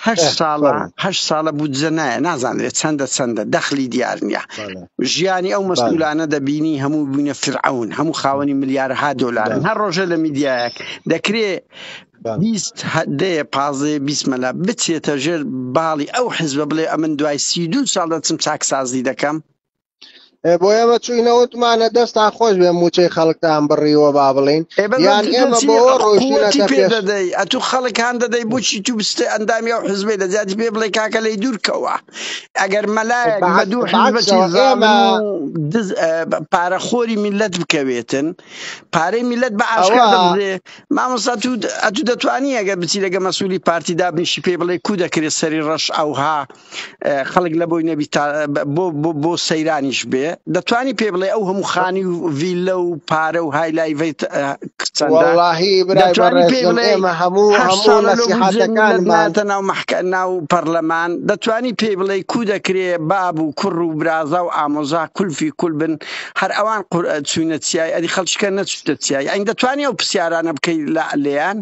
Speaker 1: هەشت
Speaker 2: ئه
Speaker 1: ساڵە
Speaker 2: فەرموو
Speaker 1: هەشت ساڵە بودجە نایە نازانرێت چەندە چەندە دەخلی دیار نییە
Speaker 2: بەڵێ
Speaker 1: ژیانی ئەو
Speaker 2: بەڵێ
Speaker 1: مەسئولانە دەبینی هەموو بووینە فرعون هەموو خاوەنی ملیارها دۆلارن
Speaker 2: بەڵێ
Speaker 1: هەر ڕۆژە لە میدیایەک دەکرێ
Speaker 2: بەڵێ
Speaker 1: 20 دەیە پازدەیە 20 مەلا بچێتە ژێر باڵی ئەو حزبە بڵێ ئەمن دوای 32 ساڵ دەچم چاکسازی دەکەم.
Speaker 2: ئێ بۆ ئێمە چوینە وتمانە دەستان خۆش بێ موچەی خەڵکتان بڕیوە با بڵین
Speaker 1: ئێ بەس
Speaker 2: یان
Speaker 1: ئەتو
Speaker 2: ئێمە
Speaker 1: دەچی
Speaker 2: بۆوە
Speaker 1: قوتی
Speaker 2: ڕۆیشتینەتە
Speaker 1: پێ
Speaker 2: پێش
Speaker 1: دەدەی ئەتو خەڵک هان دەدەی بۆچی تو بچتە ئەندامی ئەو حزبەی لە جیاتی پێ بڵێ کاکە لێی دوور کەوە ئەگەر مەلایەک بە دوو حزبەکی
Speaker 2: بەعکسەوە ئێمە
Speaker 1: زاڵم و دز پارەخۆری میلەت بکەوێتن پارەی میلەت بە ئاشکرا
Speaker 2: ئەوە
Speaker 1: دەدزێ مامۆستا تو ئەتو دەتوانی ئەگەر بچی لەگە مەسولی پارتی دابنیشی پێی بڵێ کو دەکرێت سەری ڕەش ئەوها خەڵک لە بۆی نەبی تا بۆ بۆ بۆ سەیرانیش بێ دەتوانی پێ بڵێ ئەو هەموو خانی و ڤیلە و پارە و هایلایڤەی چەندە
Speaker 2: واللهی برای
Speaker 1: دەتوانی پێی
Speaker 2: بەڕێزم
Speaker 1: بڵێ
Speaker 2: ئێمە هەموو
Speaker 1: هەشت
Speaker 2: هەموو
Speaker 1: ساڵە لۆ بودجەی میللەت
Speaker 2: نەسیحەتەکانمان
Speaker 1: نایەتە ناو مەحکە ناو پەرلەمان دەتوانی پێی بڵێ کو دەکرێ باب و کوڕ و برازا و ئامۆزا کولفی کول بن هەر ئەوان چوینە چیای ئەدی خەڵکیکە نەچووتە چیای ئەین دەتوانی ئەو پرسیارانە بکەی لە لێیان؟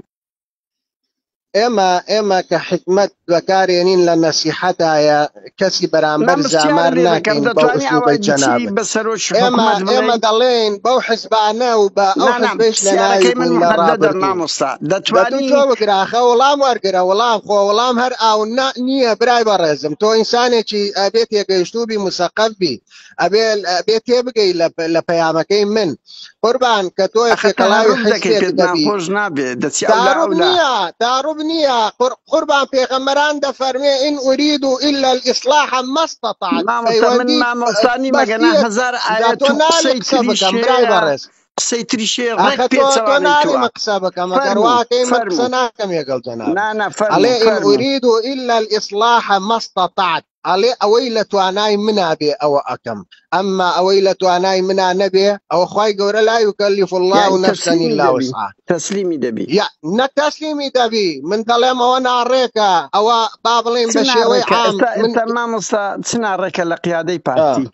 Speaker 2: ئێمە ئێمە کە حکمت بەکارێنین لە نەسیحەتایە کەسی بەرامبەر
Speaker 1: من پرسیارت
Speaker 2: زامار
Speaker 1: لێ دەکەم
Speaker 2: ناکەین بەو
Speaker 1: دەتوانی
Speaker 2: ئوسلوبەی
Speaker 1: ئاوای بچی
Speaker 2: جەنابت
Speaker 1: بە سەرۆکی
Speaker 2: ئێمە
Speaker 1: حکومەت
Speaker 2: ئێمە
Speaker 1: بڵێی
Speaker 2: دەڵێین بەو حزبانە و بە ئەو
Speaker 1: نا نا
Speaker 2: حزبەیش لە ناوی
Speaker 1: پرسیارەکەی من
Speaker 2: بوون لە
Speaker 1: محددە
Speaker 2: ڕابردوو
Speaker 1: مامۆستا
Speaker 2: دە تو
Speaker 1: دەتوانی
Speaker 2: تۆ بگرە ئاخە وڵام وەرگرە وڵام خۆ وڵام هەر ئاو نا نییە برای بەڕێزم تۆ ئینسانێکی ئەبێ تێگەیشتوو بی مسەقەف بی ئەبێ ئەبێ تێبگەی لە لە پەیامەکەی من قوربان کە تۆ
Speaker 1: ئەخە
Speaker 2: تێکەڵاوی
Speaker 1: تەهەڕوب دەکەی
Speaker 2: حزبێک
Speaker 1: پێت
Speaker 2: دەبی
Speaker 1: ناخۆش نابێ دەچی ئەولا
Speaker 2: تعارف
Speaker 1: ئەولا
Speaker 2: نییە تعارف نییە قوربان پێغەمبەران دەفەرمێ إن أريد إلا الإصلاح ما استطعت
Speaker 1: مامۆستا من
Speaker 2: پەیوەندی
Speaker 1: مامۆستا نیم ئەگەنا
Speaker 2: بەستیت
Speaker 1: هەزار
Speaker 2: جا
Speaker 1: ئایەت
Speaker 2: تۆ
Speaker 1: و
Speaker 2: نالی
Speaker 1: قسەی
Speaker 2: قسە
Speaker 1: تریش
Speaker 2: بکەم برای
Speaker 1: هەیە
Speaker 2: بەڕێز
Speaker 1: قسەی تریش هەیە ڕێک
Speaker 2: ئاخە تۆ تۆ
Speaker 1: پێچەوانەی
Speaker 2: نالی
Speaker 1: تۆوە
Speaker 2: من قسە بکەم ئەگەر
Speaker 1: فەرموو
Speaker 2: واکەی من قسە
Speaker 1: فەرموو
Speaker 2: ناکەم یەگەڵ جەنابت
Speaker 1: نا نا فەرموو
Speaker 2: ئەڵێ إن
Speaker 1: فەرموو
Speaker 2: أريد إلا الإصلاح ما استطعت ئەڵێ ئەوەی لە توانای منا بێ ئەوە ئەکەم ئەمما ئەوەی لە توانای منا نەبێ ئەوە خوای گەورە لا یکلف الله
Speaker 1: یعنی
Speaker 2: نفسا
Speaker 1: تەسلیمی
Speaker 2: الا
Speaker 1: دەبی
Speaker 2: وسعها
Speaker 1: تەسلیمی دەبی
Speaker 2: یا نەک تەسلیمی دەبی من دەڵێم ئەوە ناڕێکە ئەوە با بڵێین
Speaker 1: چ
Speaker 2: بە شێوەی
Speaker 1: ناڕێکە
Speaker 2: عام
Speaker 1: ئێستا
Speaker 2: من
Speaker 1: ئێستا مامۆستا چ ناڕێکە لە قیادەی پارتی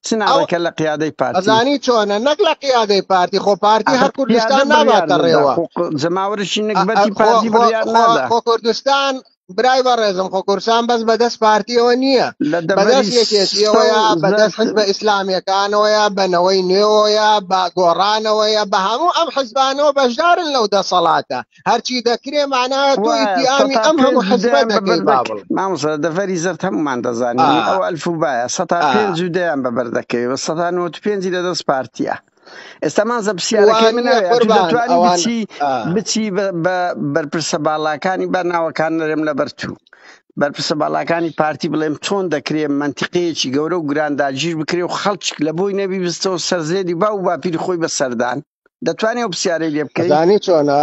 Speaker 1: چ
Speaker 2: ئەو
Speaker 1: ناڕێکە لە قیادەی پارتی
Speaker 2: ئەزانی چۆنە نەک لە قیادەی پارتی خۆ پارتی
Speaker 1: ئاخر
Speaker 2: هەر
Speaker 1: قیادە
Speaker 2: کوردستان
Speaker 1: بڕیار
Speaker 2: ناباتە
Speaker 1: دەدا
Speaker 2: ڕێوە
Speaker 1: خۆ جەماوەرێکی نگبەتی
Speaker 2: خۆ
Speaker 1: پارتی
Speaker 2: خۆ
Speaker 1: بڕیار
Speaker 2: خۆ
Speaker 1: نادا
Speaker 2: خۆ کوردستان برای بەڕێزم خۆ کوردستان بەس بەدەست پارتیەوە نییە
Speaker 1: لە
Speaker 2: بەدەست
Speaker 1: دەڤەری
Speaker 2: یەکێتیەوەیە
Speaker 1: سەوز
Speaker 2: بەدەست حزبە ئیسلامیەکانەوەیە بە نەوەی نوێوەیە بە گۆڕانەوەیە بە هەموو ئەم حزبانەوە بەشدارن لەو دەسەڵاتە هەرچی دەکرێ معناە تۆ
Speaker 1: وایە
Speaker 2: ئیتیامی
Speaker 1: سەتا
Speaker 2: ئەم
Speaker 1: پێنج
Speaker 2: هەموو حزبە
Speaker 1: دەیان بە
Speaker 2: دەکەی
Speaker 1: بەر
Speaker 2: با
Speaker 1: دەک
Speaker 2: بڵێ
Speaker 1: مامۆستا دەڤەری زەرد هەمومان دەزانین
Speaker 2: ئا
Speaker 1: ئەو ئەلف و بایە سەتا
Speaker 2: ئا
Speaker 1: پێنج و دەیان بە بەر دەکەوێ بە سەتا نەوەت و پێنجی لە دەست پارتیە ئێستا مانزە پرسیارەکەی
Speaker 2: وان
Speaker 1: من
Speaker 2: نییە
Speaker 1: ئەوەیە تو
Speaker 2: قوربان
Speaker 1: دەتوانی
Speaker 2: ئەوان
Speaker 1: بچی
Speaker 2: ئا
Speaker 1: بچی بە بە بەرپرسە باڵاکانی با ناوەکان نەرێم لەبەر تو بەرپرسە باڵاکانی پارتی بڵێم چۆن دەکرێ مەنتیقەیەکی گەورە و گران داگیر بکرێ و خەڵک لە بۆی نەبی بستەوە سەرزێدی باو و باپیری خۆی بە سەردان دەتوانی ئەو پرسیارەی لێ بکەی؟
Speaker 2: ئەزانی چۆنە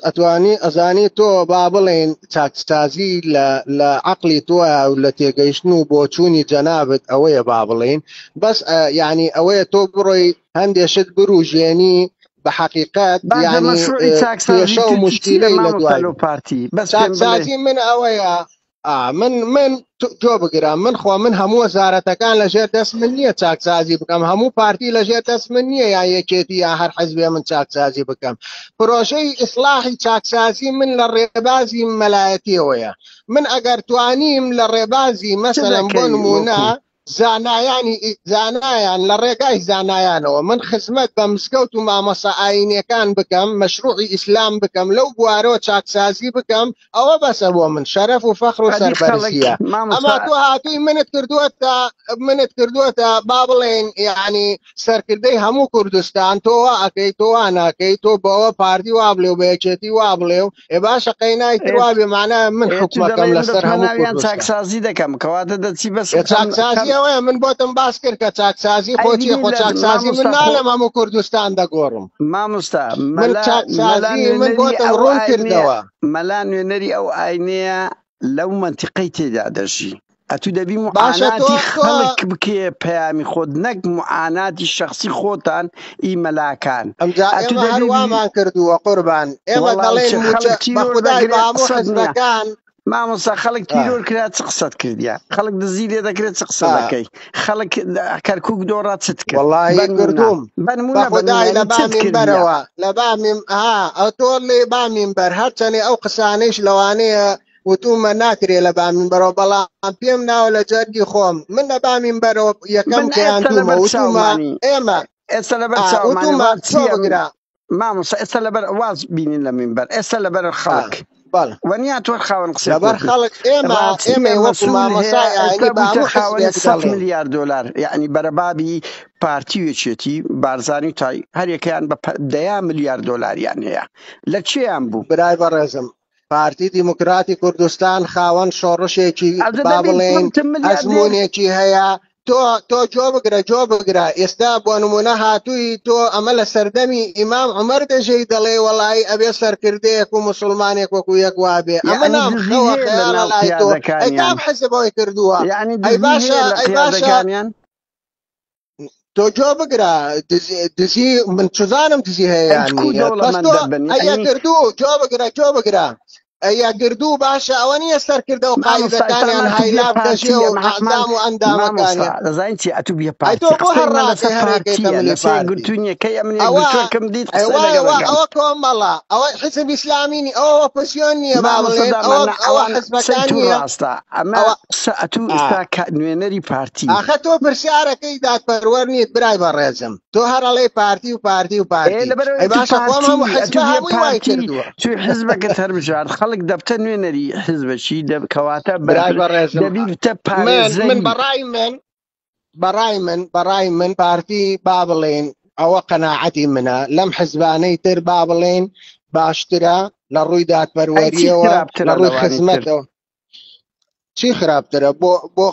Speaker 2: ئەتوانی ئەزانی تۆ با بڵێن چاکسازی لە لە عقلی تۆ و لە تێگەیشتن و بۆچوونی جەنابت ئەوەیە با بڵێن بەس یعنی ئەوەیە تۆ بڕۆی هەندێ شت بروژێنی بە حەقیقەت
Speaker 1: باشە
Speaker 2: یعنی
Speaker 1: مەشروعی چاکسازی
Speaker 2: کێشە و
Speaker 1: تو چییە
Speaker 2: مشکیلەی لە
Speaker 1: مامۆستا
Speaker 2: دوای
Speaker 1: لۆ پارتی بەس پێم بڵێ
Speaker 2: چاکسازی من ئەوەیە. ئا من من تۆ بگرە من خۆ من هەموو وەزارەتەکان لەژێر دەست من نییە چاکسازی بکەم هەموو پارتی لەژێر دەست من نییە یا یەکێتی یا هەر حزبێ من چاکسازی بکەم پرۆژەی ئیسلاحی چاکسازی من لە ڕێبازی مەلایەتیەوەیە من ئەگەر توانیم لە ڕێبازی
Speaker 1: چ
Speaker 2: مەسەلەن بۆ
Speaker 1: دەکەی
Speaker 2: نمونە
Speaker 1: وەکو
Speaker 2: زانایانی زانایان لە ڕێگای زانایانەوە من خزمەت بە مزگەوت و مامۆستا ئاینیەکان بکەم مەشروعی ئیسلام بکەم لەو بوارەوە چاکسازی بکەم ئەوە بەسە بۆ من شەرەف و فەخر و
Speaker 1: ئەدی خەڵک
Speaker 2: سەربەرزیە ئەما
Speaker 1: مامۆستا
Speaker 2: تۆ هاتووی منت کردووەتە منت کردووەتە با بڵێین یعنی سەرکردەی هەموو کوردستان تۆ وا ئەکەی تۆ وا ناکەی تۆ بەوە پارتی وا بڵێ و بە یەکێتی وا بڵێ و ئێ باشە قەینای تر
Speaker 1: ئێ
Speaker 2: وا بێ معنای من
Speaker 1: ئێ تو
Speaker 2: حوکمەکەم
Speaker 1: دەڵێ من
Speaker 2: لەسەر
Speaker 1: دەچمە
Speaker 2: هەموو
Speaker 1: ناویان
Speaker 2: کوردستان
Speaker 1: چاکسازی دەکەم کەواتە دەچی بەس
Speaker 2: ئێ
Speaker 1: خەم خەم
Speaker 2: چاکسازی ئەوەیە من بۆتم باس کرد کە چاکسازی
Speaker 1: ئەی
Speaker 2: خۆ چییە
Speaker 1: دی
Speaker 2: خۆ
Speaker 1: لە
Speaker 2: چاکسازی من
Speaker 1: مامۆستا خۆ
Speaker 2: ناڵێم هەموو کوردستان دەگۆڕم
Speaker 1: مامۆستا
Speaker 2: من
Speaker 1: مەلا مەلا
Speaker 2: چاکسازی من
Speaker 1: نوێنەری
Speaker 2: بۆتم
Speaker 1: ئەو
Speaker 2: ڕوون
Speaker 1: ئاینەیە
Speaker 2: کردەوە
Speaker 1: مەلا نوێنەری ئەو ئاینەیە لەو مەنتیقەی تێدا دەژی ئەتو دەبی
Speaker 2: باشە تۆ
Speaker 1: معاناتی
Speaker 2: تۆ
Speaker 1: خەڵک بکێ پەیامی خۆت نەک معاناتی شەخسی خۆتان ئی مەلاکان
Speaker 2: ئەمجا
Speaker 1: ئەتو
Speaker 2: ئێمە هەر
Speaker 1: دەبی
Speaker 2: وامان کردووە قوربان ئێمە
Speaker 1: وەڵا
Speaker 2: دەڵێن
Speaker 1: چ
Speaker 2: موچە
Speaker 1: خەڵک
Speaker 2: بە
Speaker 1: تیرۆر
Speaker 2: خودای بە
Speaker 1: دەکرێت
Speaker 2: هەموو
Speaker 1: قسەت نییە
Speaker 2: حزبەکان
Speaker 1: مامۆستا خەڵک
Speaker 2: آه.
Speaker 1: تیرۆر کرا چ قسەت کردیا خەڵک دزی لێ دەکرێت چ قسە
Speaker 2: آه.
Speaker 1: دەکەی خەڵک کەرکک دۆڕا چت کرد
Speaker 2: واللهی
Speaker 1: بەنمونە
Speaker 2: کردوم بە
Speaker 1: بەنمونە
Speaker 2: خودای
Speaker 1: بەنمونە
Speaker 2: لە
Speaker 1: یعنی چت
Speaker 2: با
Speaker 1: کردیا
Speaker 2: مینبەرەوە لە با میم ها ئەو تۆ لێ با مینبەر هەرچەنێ ئەو قسانەیش لەوانەیە وتومە ناکرێ لە با مینبەرەوە بەڵام پێم ناوە لە جەرگی خۆم من لە با مینبەرەوە یەکەم
Speaker 1: من ئێستا
Speaker 2: گەیاندومە
Speaker 1: لەبەر
Speaker 2: وتومە
Speaker 1: چاومانی
Speaker 2: ئێمە
Speaker 1: ئێستا لەبەر
Speaker 2: آه
Speaker 1: چاومانی
Speaker 2: وتومە تۆ
Speaker 1: ڕاستیە
Speaker 2: بگرە
Speaker 1: مامۆستا ئێستا لەبەر واز بینین لە منبەر ئێستا لەبەر
Speaker 2: آه
Speaker 1: خەڵک
Speaker 2: بەڵێ
Speaker 1: وەنیا تۆ خاوەن قسەی
Speaker 2: لەبەر
Speaker 1: خۆتی
Speaker 2: خەڵک ئێمە
Speaker 1: ڕاستیە
Speaker 2: ئێمەی وەکو
Speaker 1: مەسول هەیە
Speaker 2: مامۆسای
Speaker 1: ئێستا
Speaker 2: ئاینی بە
Speaker 1: بوویتە
Speaker 2: هەموو
Speaker 1: خاوەنی
Speaker 2: حزبێک
Speaker 1: 100
Speaker 2: دەڵێن
Speaker 1: ملیار دۆلار یعنی بەرەبابی پارتی و یەکێتی بارزانی و تای هەریەکەیان بە دەیان ملیار دۆلاریان هەیە لە چێیان بوو
Speaker 2: برای بەڕێزم پارتی دیموکراتی کوردستان خاوەن شۆڕشێکی
Speaker 1: ئەجە
Speaker 2: با
Speaker 1: دەبی
Speaker 2: بڵێین
Speaker 1: ببتە ملیاردێر
Speaker 2: ئەزمونێکی هەیە تۆ تۆ جۆ بگرە جۆ بگرە ئێستا بۆ نمونە هاتووی تۆ ئەمە لە سەردەمی ئیمام عومەر دەژێی دەڵێ وەڵایی ئەبێ سەرکردەیەک و مسلمانێک وەکو یەک وابێ ئەمە
Speaker 1: یعنی
Speaker 2: نام
Speaker 1: دزی
Speaker 2: خەوە
Speaker 1: هەیە لە
Speaker 2: خەیاڵە
Speaker 1: ناو
Speaker 2: لای تۆ ئەی
Speaker 1: قیادەکانیان
Speaker 2: کام حزب ئەوەی کردووە
Speaker 1: یعنی
Speaker 2: ئەی
Speaker 1: دزی
Speaker 2: باشە
Speaker 1: هەیە لە
Speaker 2: ئەی باشە
Speaker 1: قیادەکانیان
Speaker 2: تۆ جۆ بگرە دزی من چزانم دزی هەیە
Speaker 1: ئەی
Speaker 2: یان
Speaker 1: کو
Speaker 2: نییە بەس
Speaker 1: دەوڵەمەند
Speaker 2: تۆ
Speaker 1: دەبن
Speaker 2: ئەیە
Speaker 1: یعنی
Speaker 2: کردو جۆ بگرە جۆ بگرە ئەیە گردوو باشە ئەوە نییە سەرکردە و
Speaker 1: مامۆستا ئێستا
Speaker 2: قائیدەکانیان
Speaker 1: ئەمە تو بیە
Speaker 2: هایلاف دەژێ
Speaker 1: پارتیە
Speaker 2: و
Speaker 1: مەحەقمان
Speaker 2: ئەعزام و
Speaker 1: مامۆستا
Speaker 2: ئەندامەکانیان
Speaker 1: دەزانین چی ئەتو بیە
Speaker 2: ئەی تۆ
Speaker 1: پارتی
Speaker 2: بۆ
Speaker 1: قسەی
Speaker 2: هەر
Speaker 1: مە لەسەر
Speaker 2: ڕاکەی هەرێکەیتە
Speaker 1: پارتیە
Speaker 2: ملی
Speaker 1: لەسەر
Speaker 2: پارتی
Speaker 1: یەکگرتوو نییە کەی ئەمن
Speaker 2: ئەوە
Speaker 1: یەکگرتووەکەم دیت قسەی
Speaker 2: ئەوە
Speaker 1: لەگەڵ
Speaker 2: ئەوە
Speaker 1: دەکەم
Speaker 2: ئەوە کۆمەڵە ئەوە حزب ئیسلامی نی ئەوە ئۆپۆزسیۆن نییە با
Speaker 1: مامۆستا
Speaker 2: بڵێن
Speaker 1: دامان
Speaker 2: ئەوە
Speaker 1: نا
Speaker 2: ئەوە
Speaker 1: ئەوان قسەی
Speaker 2: حزبەکان
Speaker 1: تو
Speaker 2: نییە
Speaker 1: ڕاستە ئەمە
Speaker 2: ئەوە
Speaker 1: قسە ئەتو
Speaker 2: ئا
Speaker 1: ئێستا کە نوێنەری پارتی
Speaker 2: ئاخە تۆ پرسیارەکەی دادپەروەر نیت برای بەڕێزم تۆ هەر ئەڵێی پارتی و پارتی و
Speaker 1: ئێ
Speaker 2: پارتی
Speaker 1: لەبەرەوە
Speaker 2: ئەی
Speaker 1: تو
Speaker 2: باشە خۆم
Speaker 1: پارتی
Speaker 2: هەموو
Speaker 1: ئەتو
Speaker 2: حزبە
Speaker 1: بیە
Speaker 2: هەمووی وای
Speaker 1: پارتی
Speaker 2: کردووە
Speaker 1: تو حزبەکەت هەربژارد خەڵک دەبتە نوێنەری حزبەکی دەب کەواتە
Speaker 2: برای بەڕێزم
Speaker 1: دەبی بتە
Speaker 2: من من
Speaker 1: پارێزەری
Speaker 2: بەڕای من بەڕای من بەڕای من پارتی با بڵێین ئەوە قەناعەتی منە لەم حزبانەی تر با بڵێین باشترە لە ڕووی
Speaker 1: ئەی چی
Speaker 2: دادپەروەریەوە لە
Speaker 1: خراپترە
Speaker 2: ڕووی
Speaker 1: لەوانی تر
Speaker 2: خزمەتەوە چی خراپترە بۆ بۆ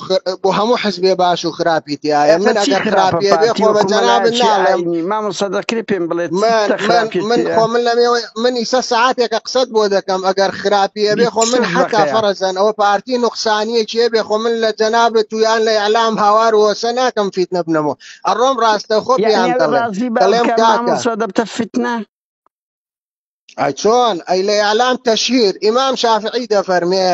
Speaker 2: بۆ هەموو حزبێ باش و خراپی تایە
Speaker 1: ئێستا
Speaker 2: من
Speaker 1: چی
Speaker 2: ئەگەر
Speaker 1: خراپە
Speaker 2: خراپیە بێ
Speaker 1: پارتی
Speaker 2: خۆ بە
Speaker 1: وەکو
Speaker 2: جەنابت
Speaker 1: مەلایەکی
Speaker 2: ناڵێم
Speaker 1: ئاینی مامۆستا دەکرێ پێم بڵێ چی
Speaker 2: من
Speaker 1: تە
Speaker 2: من
Speaker 1: خراپیت
Speaker 2: من
Speaker 1: هەیە
Speaker 2: خۆ من لەمێوە من ئیسە سەعاتێکە قسەت بۆ دەکەم ئەگەر خراپیە بێ خۆ من
Speaker 1: 20
Speaker 2: حتا
Speaker 1: دقیقە
Speaker 2: فەرزەن ئەوە پارتی نوقسانیەکی بێ خۆ من لە جەنابت و یان لە ئیعلام هاوار وەسە ناکەم فیتنە بنەمەوە ئەڕۆم ڕاستە خۆ
Speaker 1: یعنی
Speaker 2: پێیان
Speaker 1: ئەوێ
Speaker 2: دەڵێم
Speaker 1: ڕازی با
Speaker 2: دەڵێم
Speaker 1: بکە
Speaker 2: کاکە
Speaker 1: مامۆستا دەبتە فتنە
Speaker 2: ئەی چۆن ئەی لە ئیعلام تەشهیر ئیمام شافعی دەفەرمێ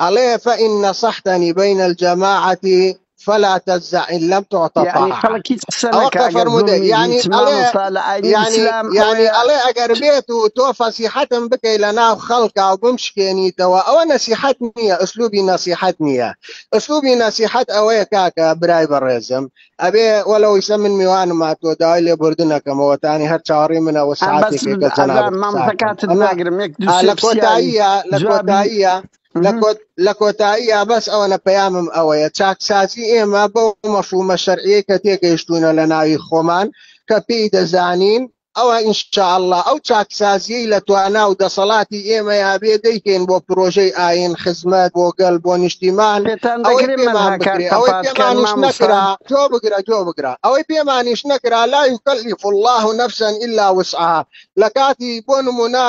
Speaker 2: ئەڵێ فإن نصحتني بين الجماعة فلا تجزع إن لم تعط
Speaker 1: یعنی
Speaker 2: طاعة
Speaker 1: خەڵک هیچ قسە
Speaker 2: ئەوە
Speaker 1: نەکا
Speaker 2: کە
Speaker 1: ئەگەر
Speaker 2: فەرموودە
Speaker 1: زوڵمی
Speaker 2: یعنی
Speaker 1: دیت
Speaker 2: ئەڵێ
Speaker 1: مامۆستا لە ئاینی
Speaker 2: یعنی
Speaker 1: ئیسلام
Speaker 2: یعنی
Speaker 1: ئەوەیە
Speaker 2: ئەڵێ ئەگەر بێت و تۆ فەسیحەتم بکەی لە ناو خەڵکا و بمشکێنیتەوە ئەوە نەسیحەت نییە ئەسلوبی نەسیحەت نییە ئەسلوبی نەسیحەت ئەوەیە کاکە برای بەڕێزم ئەبێ وەلەو ئیسە من میوانم هاتووە داوای لێبوردنەکەمەوە تانی هەر چاوەڕێی منەوە
Speaker 1: ئەم بەس
Speaker 2: ساعتێکێکە
Speaker 1: ئەزان
Speaker 2: جەنابت قسە
Speaker 1: مامۆستا
Speaker 2: ئەکەم
Speaker 1: کاتت
Speaker 2: ئەمە
Speaker 1: ناگرم یەک دوو
Speaker 2: ئا
Speaker 1: سێ
Speaker 2: لە
Speaker 1: پرسیاری
Speaker 2: کۆتاییە لە
Speaker 1: جوابی
Speaker 2: کۆتاییە لە
Speaker 1: مهم.
Speaker 2: کۆت لە کۆتاییە بەس ئەوەنە پەیامم ئەوەیە چاکسازی ئێمە بەو مەفهومە شەرعیەی کە تێگەیشتوونە لە ناوی خۆمان کە پێی دەزانین ئەوە ان شاء اللە ئەو چاکسازیەی لە توانا و دەسەڵاتی ئێمەیا بێ دەیکەین بۆ پرۆژەی ئاین خزمەت بۆ گەل بۆ نیشتیمان
Speaker 1: پێتان
Speaker 2: ئەوەی
Speaker 1: دەکرێ
Speaker 2: پێمان
Speaker 1: مەلهاکان
Speaker 2: بکرێ ئەوەی
Speaker 1: قەپات کەن
Speaker 2: پێمانیش
Speaker 1: مامۆستا
Speaker 2: نەکرا جۆ بگرە جۆ بگرە ئەوەی پێمانیش نەکرا لا یکلف الله نفسا الا وسعها لە کاتی بۆ نمونە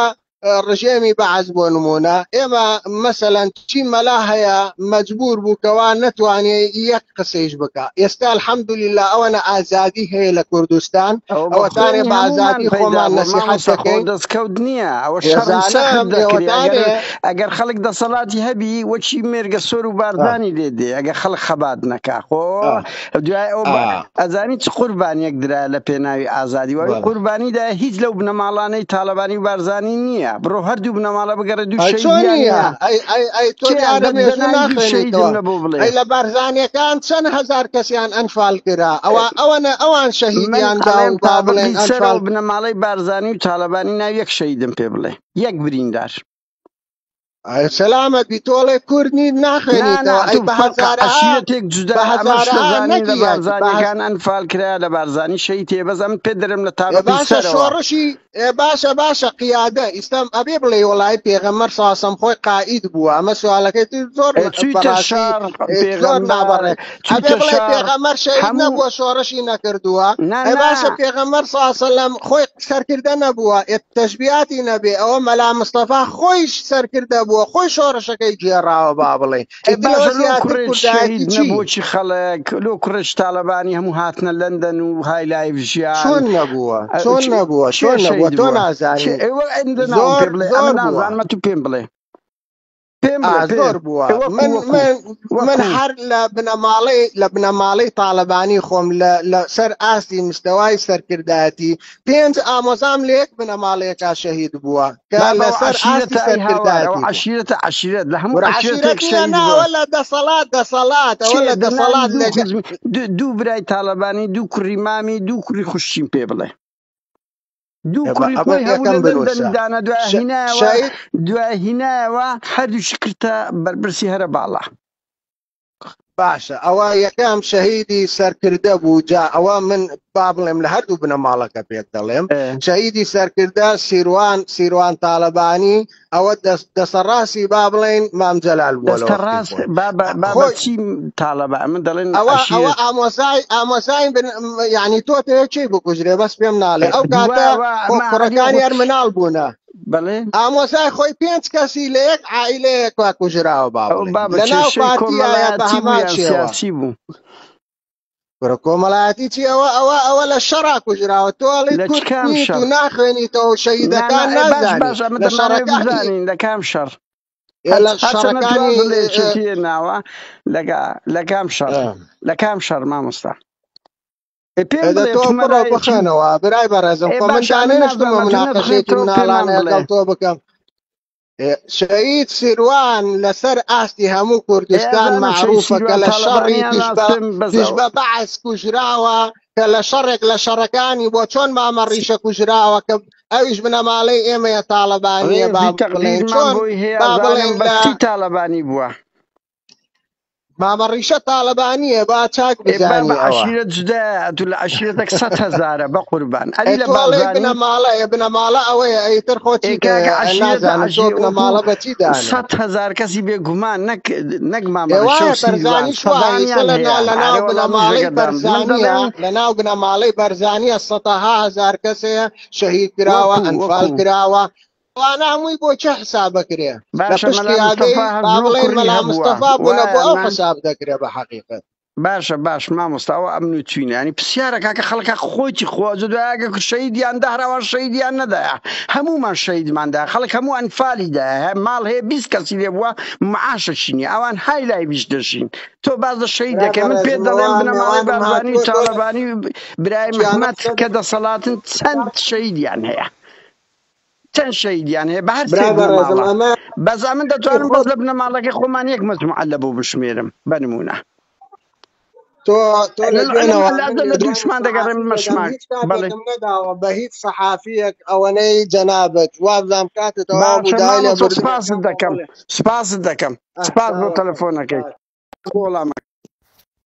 Speaker 2: ڕژێمی بەعس بۆ نمونە ئێمە مەسەلەن چی مەلا هەیە مەجبور بوو کەوا نەتوانێ یەک قسەیش بکە ئێستا الحەمدللە ئەوەنە ئازادی هەیە لە کوردستان
Speaker 1: ئەوە بە
Speaker 2: ئەوەتانێ
Speaker 1: خوێنی
Speaker 2: بە
Speaker 1: هەمومان
Speaker 2: ئازادی
Speaker 1: پەیدا
Speaker 2: خۆمان
Speaker 1: بووە
Speaker 2: نەسیحەت
Speaker 1: مامۆستا خۆ
Speaker 2: دەکەین
Speaker 1: دەستکەوت نییە ئەوە شەڕی سەخت
Speaker 2: ئێزانم
Speaker 1: دەکرێ ئەگەر
Speaker 2: ئێوەتانێ
Speaker 1: ئەگەر خەڵک دەسەڵاتی هەبی وەکی مێرگە سۆر و
Speaker 2: آه،
Speaker 1: بارزانی لێ دێ ئەگەر خەڵک خەبات نەکا خۆ
Speaker 2: آه،
Speaker 1: دوای ئەو بە
Speaker 2: آه،
Speaker 1: ئەزانی چ قوربانیەک درا لە پێناوی ئازادی وەوی
Speaker 2: بەڵێ.
Speaker 1: قوربانی دا هیچ لەو بنەماڵانەی تاڵەبانی و بارزانی نییە بڕۆ هەردوو بنەماڵە بگەڕێ دوو
Speaker 2: ئەی چۆن
Speaker 1: شەهیدیان
Speaker 2: نییە
Speaker 1: نییە
Speaker 2: ئەی ئەی ئەی تۆ
Speaker 1: کێیان
Speaker 2: دیارە
Speaker 1: بەس
Speaker 2: مێژوو
Speaker 1: دەناوی دوو شەهیدم
Speaker 2: ناخوێنیتەوە
Speaker 1: لە بۆ بڵێ
Speaker 2: ئەی لە بارزانیەکان چەند هەزار کەسیان ئەنفال کرا ئەوە ئەوەنە ئەوان
Speaker 1: من
Speaker 2: شەهیدیان دا
Speaker 1: ئەڵێم
Speaker 2: و با بڵێن
Speaker 1: تابقی
Speaker 2: ئەنفال
Speaker 1: سەرەوە بنەماڵەی بارزانی و تاڵەبانی ناو یەک شەهیدم پێ بڵێ یەک بریندار
Speaker 2: ئەی سەلامەت بی تۆڵێ کورد نیت
Speaker 1: نا نا
Speaker 2: ناخوێنیتەوە ئەی
Speaker 1: تو
Speaker 2: بە
Speaker 1: فەرقە
Speaker 2: هەزارەها
Speaker 1: عەشیرەتێک
Speaker 2: بە
Speaker 1: جودایە ئەمەش
Speaker 2: هەزارەها
Speaker 1: دەزانین
Speaker 2: نەک
Speaker 1: لە
Speaker 2: یەک بە هەز
Speaker 1: بارزانیەکان ئەنفال کرایە لە بارزانی شەهید هەیە بەس ئەمن پێت دەرێم لە
Speaker 2: ئێ
Speaker 1: تابقی
Speaker 2: باشە
Speaker 1: سەرەوە
Speaker 2: شۆڕشی ئێ باشە باشە قیادە ئیسلام ئەبێ بڵێ وڵی پێغەمبەر ساسەم خۆی قائید بووە ئەمە سوالەکەی تو زۆر
Speaker 1: ئێ چوویتە
Speaker 2: بەڕاستی
Speaker 1: شاڕ
Speaker 2: ئێ زۆر
Speaker 1: پێغەمبەر
Speaker 2: نابەڕێک ئەبێ
Speaker 1: چوویتە
Speaker 2: بڵێ
Speaker 1: شاڕ
Speaker 2: پێغەمبەر شەهید
Speaker 1: هەموو
Speaker 2: نەبووە شۆڕشی نەکردووە
Speaker 1: نا
Speaker 2: ئێ
Speaker 1: نا
Speaker 2: باشە پێغەمبەر ساسەلم خۆی سەرکردە نەبووە ئێ تەشبیهاتی نەبێ ئەوە مەلا مستەفا خۆیش سەرکردە بووە خۆی شۆڕشەکەی گێڕاوە با بڵێ
Speaker 1: ئێ
Speaker 2: ئیتر لەوە
Speaker 1: باشە لۆ
Speaker 2: زیاتر
Speaker 1: کوڕێک
Speaker 2: کوردایەتی
Speaker 1: شەهید
Speaker 2: چی
Speaker 1: نەبوو چی خەڵک لۆ کوڕێک تاڵەبانی هەموو هاتنە لەندەن و های لایف ژیان
Speaker 2: چۆن نەبووە
Speaker 1: ئە،
Speaker 2: چۆن
Speaker 1: چ-
Speaker 2: نەبووە
Speaker 1: کێ
Speaker 2: چۆن نەبووە
Speaker 1: شەهید
Speaker 2: تۆ
Speaker 1: بووە کێ
Speaker 2: نازانی
Speaker 1: ئێوە ئەندە ناوم پێ
Speaker 2: زۆر
Speaker 1: بڵێ ئەمە
Speaker 2: زۆر بووە
Speaker 1: نازانمە تو پێم بڵێ پێم
Speaker 2: ئا
Speaker 1: بڵێ پێم
Speaker 2: زۆر بووە
Speaker 1: ئێ وەکو
Speaker 2: من
Speaker 1: وەکو
Speaker 2: من من
Speaker 1: وەکو
Speaker 2: هەر لە بنەماڵەی لە بنەماڵەی تاالبانی خۆم لە لەسەر ئاستی مستەوای سەرکردایەتی پێنج ئامۆزام لە یەک بنەماڵەیەکا شەهید بووە کە
Speaker 1: بابا ئەو
Speaker 2: لەسەر ئاستی
Speaker 1: عەشیرەتە ئەی هاوار ئەو
Speaker 2: سەرکردایەتی بوو
Speaker 1: عەشیرەتە عەشیرەت لە هەموو
Speaker 2: ورە
Speaker 1: عەشیرەتێک
Speaker 2: عەشیرەت نییە
Speaker 1: شەهید
Speaker 2: نا
Speaker 1: بووە
Speaker 2: ئەوە لە دەسەڵات دەسەڵات ئەوە
Speaker 1: کێ
Speaker 2: لە
Speaker 1: دەناوی
Speaker 2: دەسەڵات
Speaker 1: دوو
Speaker 2: لە
Speaker 1: خزمی دوو برای تاالبانی دوو کوڕی مامی دوو کوڕی خوشکیم پێ بڵێ دوو کوڕی
Speaker 2: ئەمە
Speaker 1: خۆی هەبوو
Speaker 2: یەکەم
Speaker 1: لە لەندەنی
Speaker 2: بنووسە
Speaker 1: دانا دوای هینایەوە
Speaker 2: شەهید
Speaker 1: دوای هینایەوە هەردووشی کردە بەرپرسی هەرە باڵا.
Speaker 2: باشە ئەوە یەکەم شەهیدی سەرکردە بوو جا ئەوە من با بڵێم لە هەردوو بنەماڵەکە پێت دەڵێم شەهیدی سەرکردە سیروان سیروان تاالبانی ئەوە دەسەڕاستی با بڵێن مام جەلال بووە لە
Speaker 1: دەستە
Speaker 2: وەختی
Speaker 1: ڕاست
Speaker 2: خۆی
Speaker 1: بابە بابە
Speaker 2: خۆی
Speaker 1: چی تاالبا من دەڵێن
Speaker 2: ئەوە ئەوە
Speaker 1: عەشیرەت
Speaker 2: ئامۆزای ئامۆزای بن یعنی تۆ تەوێ چی بکوژرێ بەس پێم ناڵێ ئەو کاتە
Speaker 1: دوایەوە
Speaker 2: خۆ
Speaker 1: ئەمە عەلی
Speaker 2: کوڕەکانی هەر مناڵ بوونە
Speaker 1: بەڵێ
Speaker 2: ئامۆزای خۆی پێنج کەسی لە یەک عائیلەیەکوا کوژراوە با
Speaker 1: ئەو
Speaker 2: بڵێ
Speaker 1: بابە
Speaker 2: لە ناو
Speaker 1: کێشەی
Speaker 2: پارتیایە بە
Speaker 1: کۆمەڵایەتی بوو
Speaker 2: هەمان
Speaker 1: یان
Speaker 2: شێوە
Speaker 1: سیاسی بوو
Speaker 2: کوڕە کۆمەڵایەتی چی ئەوە ئەوە ئەوە لە شەڕا کوژراوە تۆ ئەڵێی
Speaker 1: لە چ
Speaker 2: کورد
Speaker 1: کام
Speaker 2: نیت
Speaker 1: شەڕ
Speaker 2: و ناخوێنیتەوە و
Speaker 1: نا نا
Speaker 2: شەهیدەکان
Speaker 1: ئێ باش
Speaker 2: نازانی
Speaker 1: باش ئەمە
Speaker 2: لە
Speaker 1: دەمانەوێ
Speaker 2: شەڕەکانی
Speaker 1: بزانین لە کام شەڕ
Speaker 2: ئێ لە
Speaker 1: هەرچەنە تو
Speaker 2: شەڕەکانی
Speaker 1: بڵێ چێتیە ناوە لەگا لە کام شەڕ لە کام شەڕ مامۆستا ئێ پێم
Speaker 2: ئێدە
Speaker 1: بڵێ
Speaker 2: تۆ
Speaker 1: تو
Speaker 2: بڕۆ
Speaker 1: مەلایەکی
Speaker 2: بخوێنەوە برای بەڕێزم
Speaker 1: ئێ
Speaker 2: خۆ من
Speaker 1: باشە ئەمە
Speaker 2: دانەنیشتمە
Speaker 1: نازانم تو
Speaker 2: مناقەشێکی
Speaker 1: نەتخوێنیتەوە پێمان
Speaker 2: مناڵانە
Speaker 1: بڵێ
Speaker 2: لەگەڵ تۆ بکەم شەهید سیروان لەسەر ئاستی هەموو
Speaker 1: ئێ
Speaker 2: کوردستان
Speaker 1: ئەزانم شەهید
Speaker 2: مەعروفە کە
Speaker 1: سیروان
Speaker 2: لە شەڕی
Speaker 1: تاڵەبانیان
Speaker 2: دژ بە
Speaker 1: ناسم بەس
Speaker 2: دژ
Speaker 1: ئەو
Speaker 2: بە بەعس کوژراوە کە لە شەڕێک لە شەڕەکانی بۆ چۆن مامە ڕیشە کوژراوە کە ئەویش بنەماڵەی ئێمەیە تاڵەبانیە با
Speaker 1: ڕێزی
Speaker 2: بڵێن
Speaker 1: تەقدیرمان
Speaker 2: چۆن
Speaker 1: بۆی هەیە
Speaker 2: با
Speaker 1: ئەزانم
Speaker 2: بڵێن
Speaker 1: بەس
Speaker 2: لە
Speaker 1: چی تاڵەبانی بووە
Speaker 2: مامە ڕیشە تاڵەبانیە با چاک
Speaker 1: ئێ
Speaker 2: بزانی
Speaker 1: بابە
Speaker 2: ئەوە
Speaker 1: عەشیرەت جودایە ئەتو لە عەشیرەتەک 100 هەزارە بە قوربان ئەری
Speaker 2: ئەی
Speaker 1: لە
Speaker 2: تۆ ئەڵێی
Speaker 1: بارزانی
Speaker 2: بنەماڵە ئێ بنەماڵە ئەوەیە ئەیتر خۆ
Speaker 1: ئێ
Speaker 2: چی
Speaker 1: کاکە عەشیرەتە
Speaker 2: نازانم تۆ
Speaker 1: عەشی وەکو
Speaker 2: بنەماڵە بە چی دانێ
Speaker 1: 100 هەزار کەسی بێ گومان نەک نەک مامە
Speaker 2: ئێ
Speaker 1: ڕیشە و
Speaker 2: وایە
Speaker 1: سیروان
Speaker 2: بەرزانیش وایە ئیسە
Speaker 1: سەدانیان
Speaker 2: لە نا
Speaker 1: هەیە
Speaker 2: لە ناو
Speaker 1: ئارێ وەڵا منیش
Speaker 2: بنەماڵەی
Speaker 1: لەگەردام من
Speaker 2: بەرزانیە
Speaker 1: دەڵێم
Speaker 2: لە ناو بنەماڵەی بەرزانیە سەتەها هەزار کەس هەیە شەهید کراوە
Speaker 1: وەکو
Speaker 2: ئەنفال
Speaker 1: وەکو
Speaker 2: کراوە ئەوانە هەمووی بۆ چه حساب بکرێ لە
Speaker 1: باشە
Speaker 2: پشت
Speaker 1: مەلا
Speaker 2: قیادەی
Speaker 1: مستەفا هەر
Speaker 2: با
Speaker 1: نۆ
Speaker 2: بڵێن
Speaker 1: کوڕی
Speaker 2: مەلا
Speaker 1: هەبووە
Speaker 2: مستەفا بوونە بۆ
Speaker 1: وایە
Speaker 2: ئەو
Speaker 1: نا
Speaker 2: حساب دەکرێ بە حەقیقەت
Speaker 1: باشە باش مامۆستا ئەوە ئەمن و توینە ینی پرسیارە کاکە خەڵکە خۆیی خۆجە دوایگە شەیدیان داهراوان شەیدیان نەدایە هەمومان شەیدماندا خەڵک هەموو ئەنفالی دایە ماڵ هەیە 20 کەسی لێ بووە معاشەکی نییە ئەوان های لای بیش دەژین تۆ باز لە شەهید
Speaker 2: برای
Speaker 1: دەکەی من پێت
Speaker 2: بەڕێزم
Speaker 1: دەڵێم
Speaker 2: ئەوە
Speaker 1: بنەماڵەی
Speaker 2: مێوانم
Speaker 1: بارزانی و
Speaker 2: هاتووە تۆ
Speaker 1: تاڵەبانی و برای
Speaker 2: گیانە
Speaker 1: محمد
Speaker 2: قسە
Speaker 1: کە دەسەڵاتن چەند شەهیدیان هەیە چەند شەهیدیان هەیە بە هەر سێ
Speaker 2: برای بەڕێزم
Speaker 1: بنەماڵە
Speaker 2: ئەمە
Speaker 1: بەس ئەمن دەتوانم
Speaker 2: خۆ
Speaker 1: بەس لە بنەماڵەکەی خۆمان یەک مەجموعە لە بۆ بشمێرم بە نمونە
Speaker 2: تۆ تۆ لە
Speaker 1: للعلم
Speaker 2: دوێنەوە
Speaker 1: ئەلا
Speaker 2: من
Speaker 1: لە
Speaker 2: لێدوانی
Speaker 1: دووشمان دەگەڕێم
Speaker 2: سەحافی دەدەم
Speaker 1: مەشماک
Speaker 2: هیچ
Speaker 1: بەڵێ
Speaker 2: کاتێکم نەداوە بە هیچ سەحافیەک ئەوەنەی جەنابت وابزانم کاتت تەواو بوو
Speaker 1: باشە
Speaker 2: داوای
Speaker 1: مامۆستا
Speaker 2: لێبوردنەکەم
Speaker 1: سپاست دەکەم
Speaker 2: بەڵێ
Speaker 1: سپاست دەکەم
Speaker 2: ئاه
Speaker 1: سپاس بۆ
Speaker 2: چاوەکەم
Speaker 1: تەلەفۆنەکەی
Speaker 2: باش
Speaker 1: بۆ وەڵامەکە.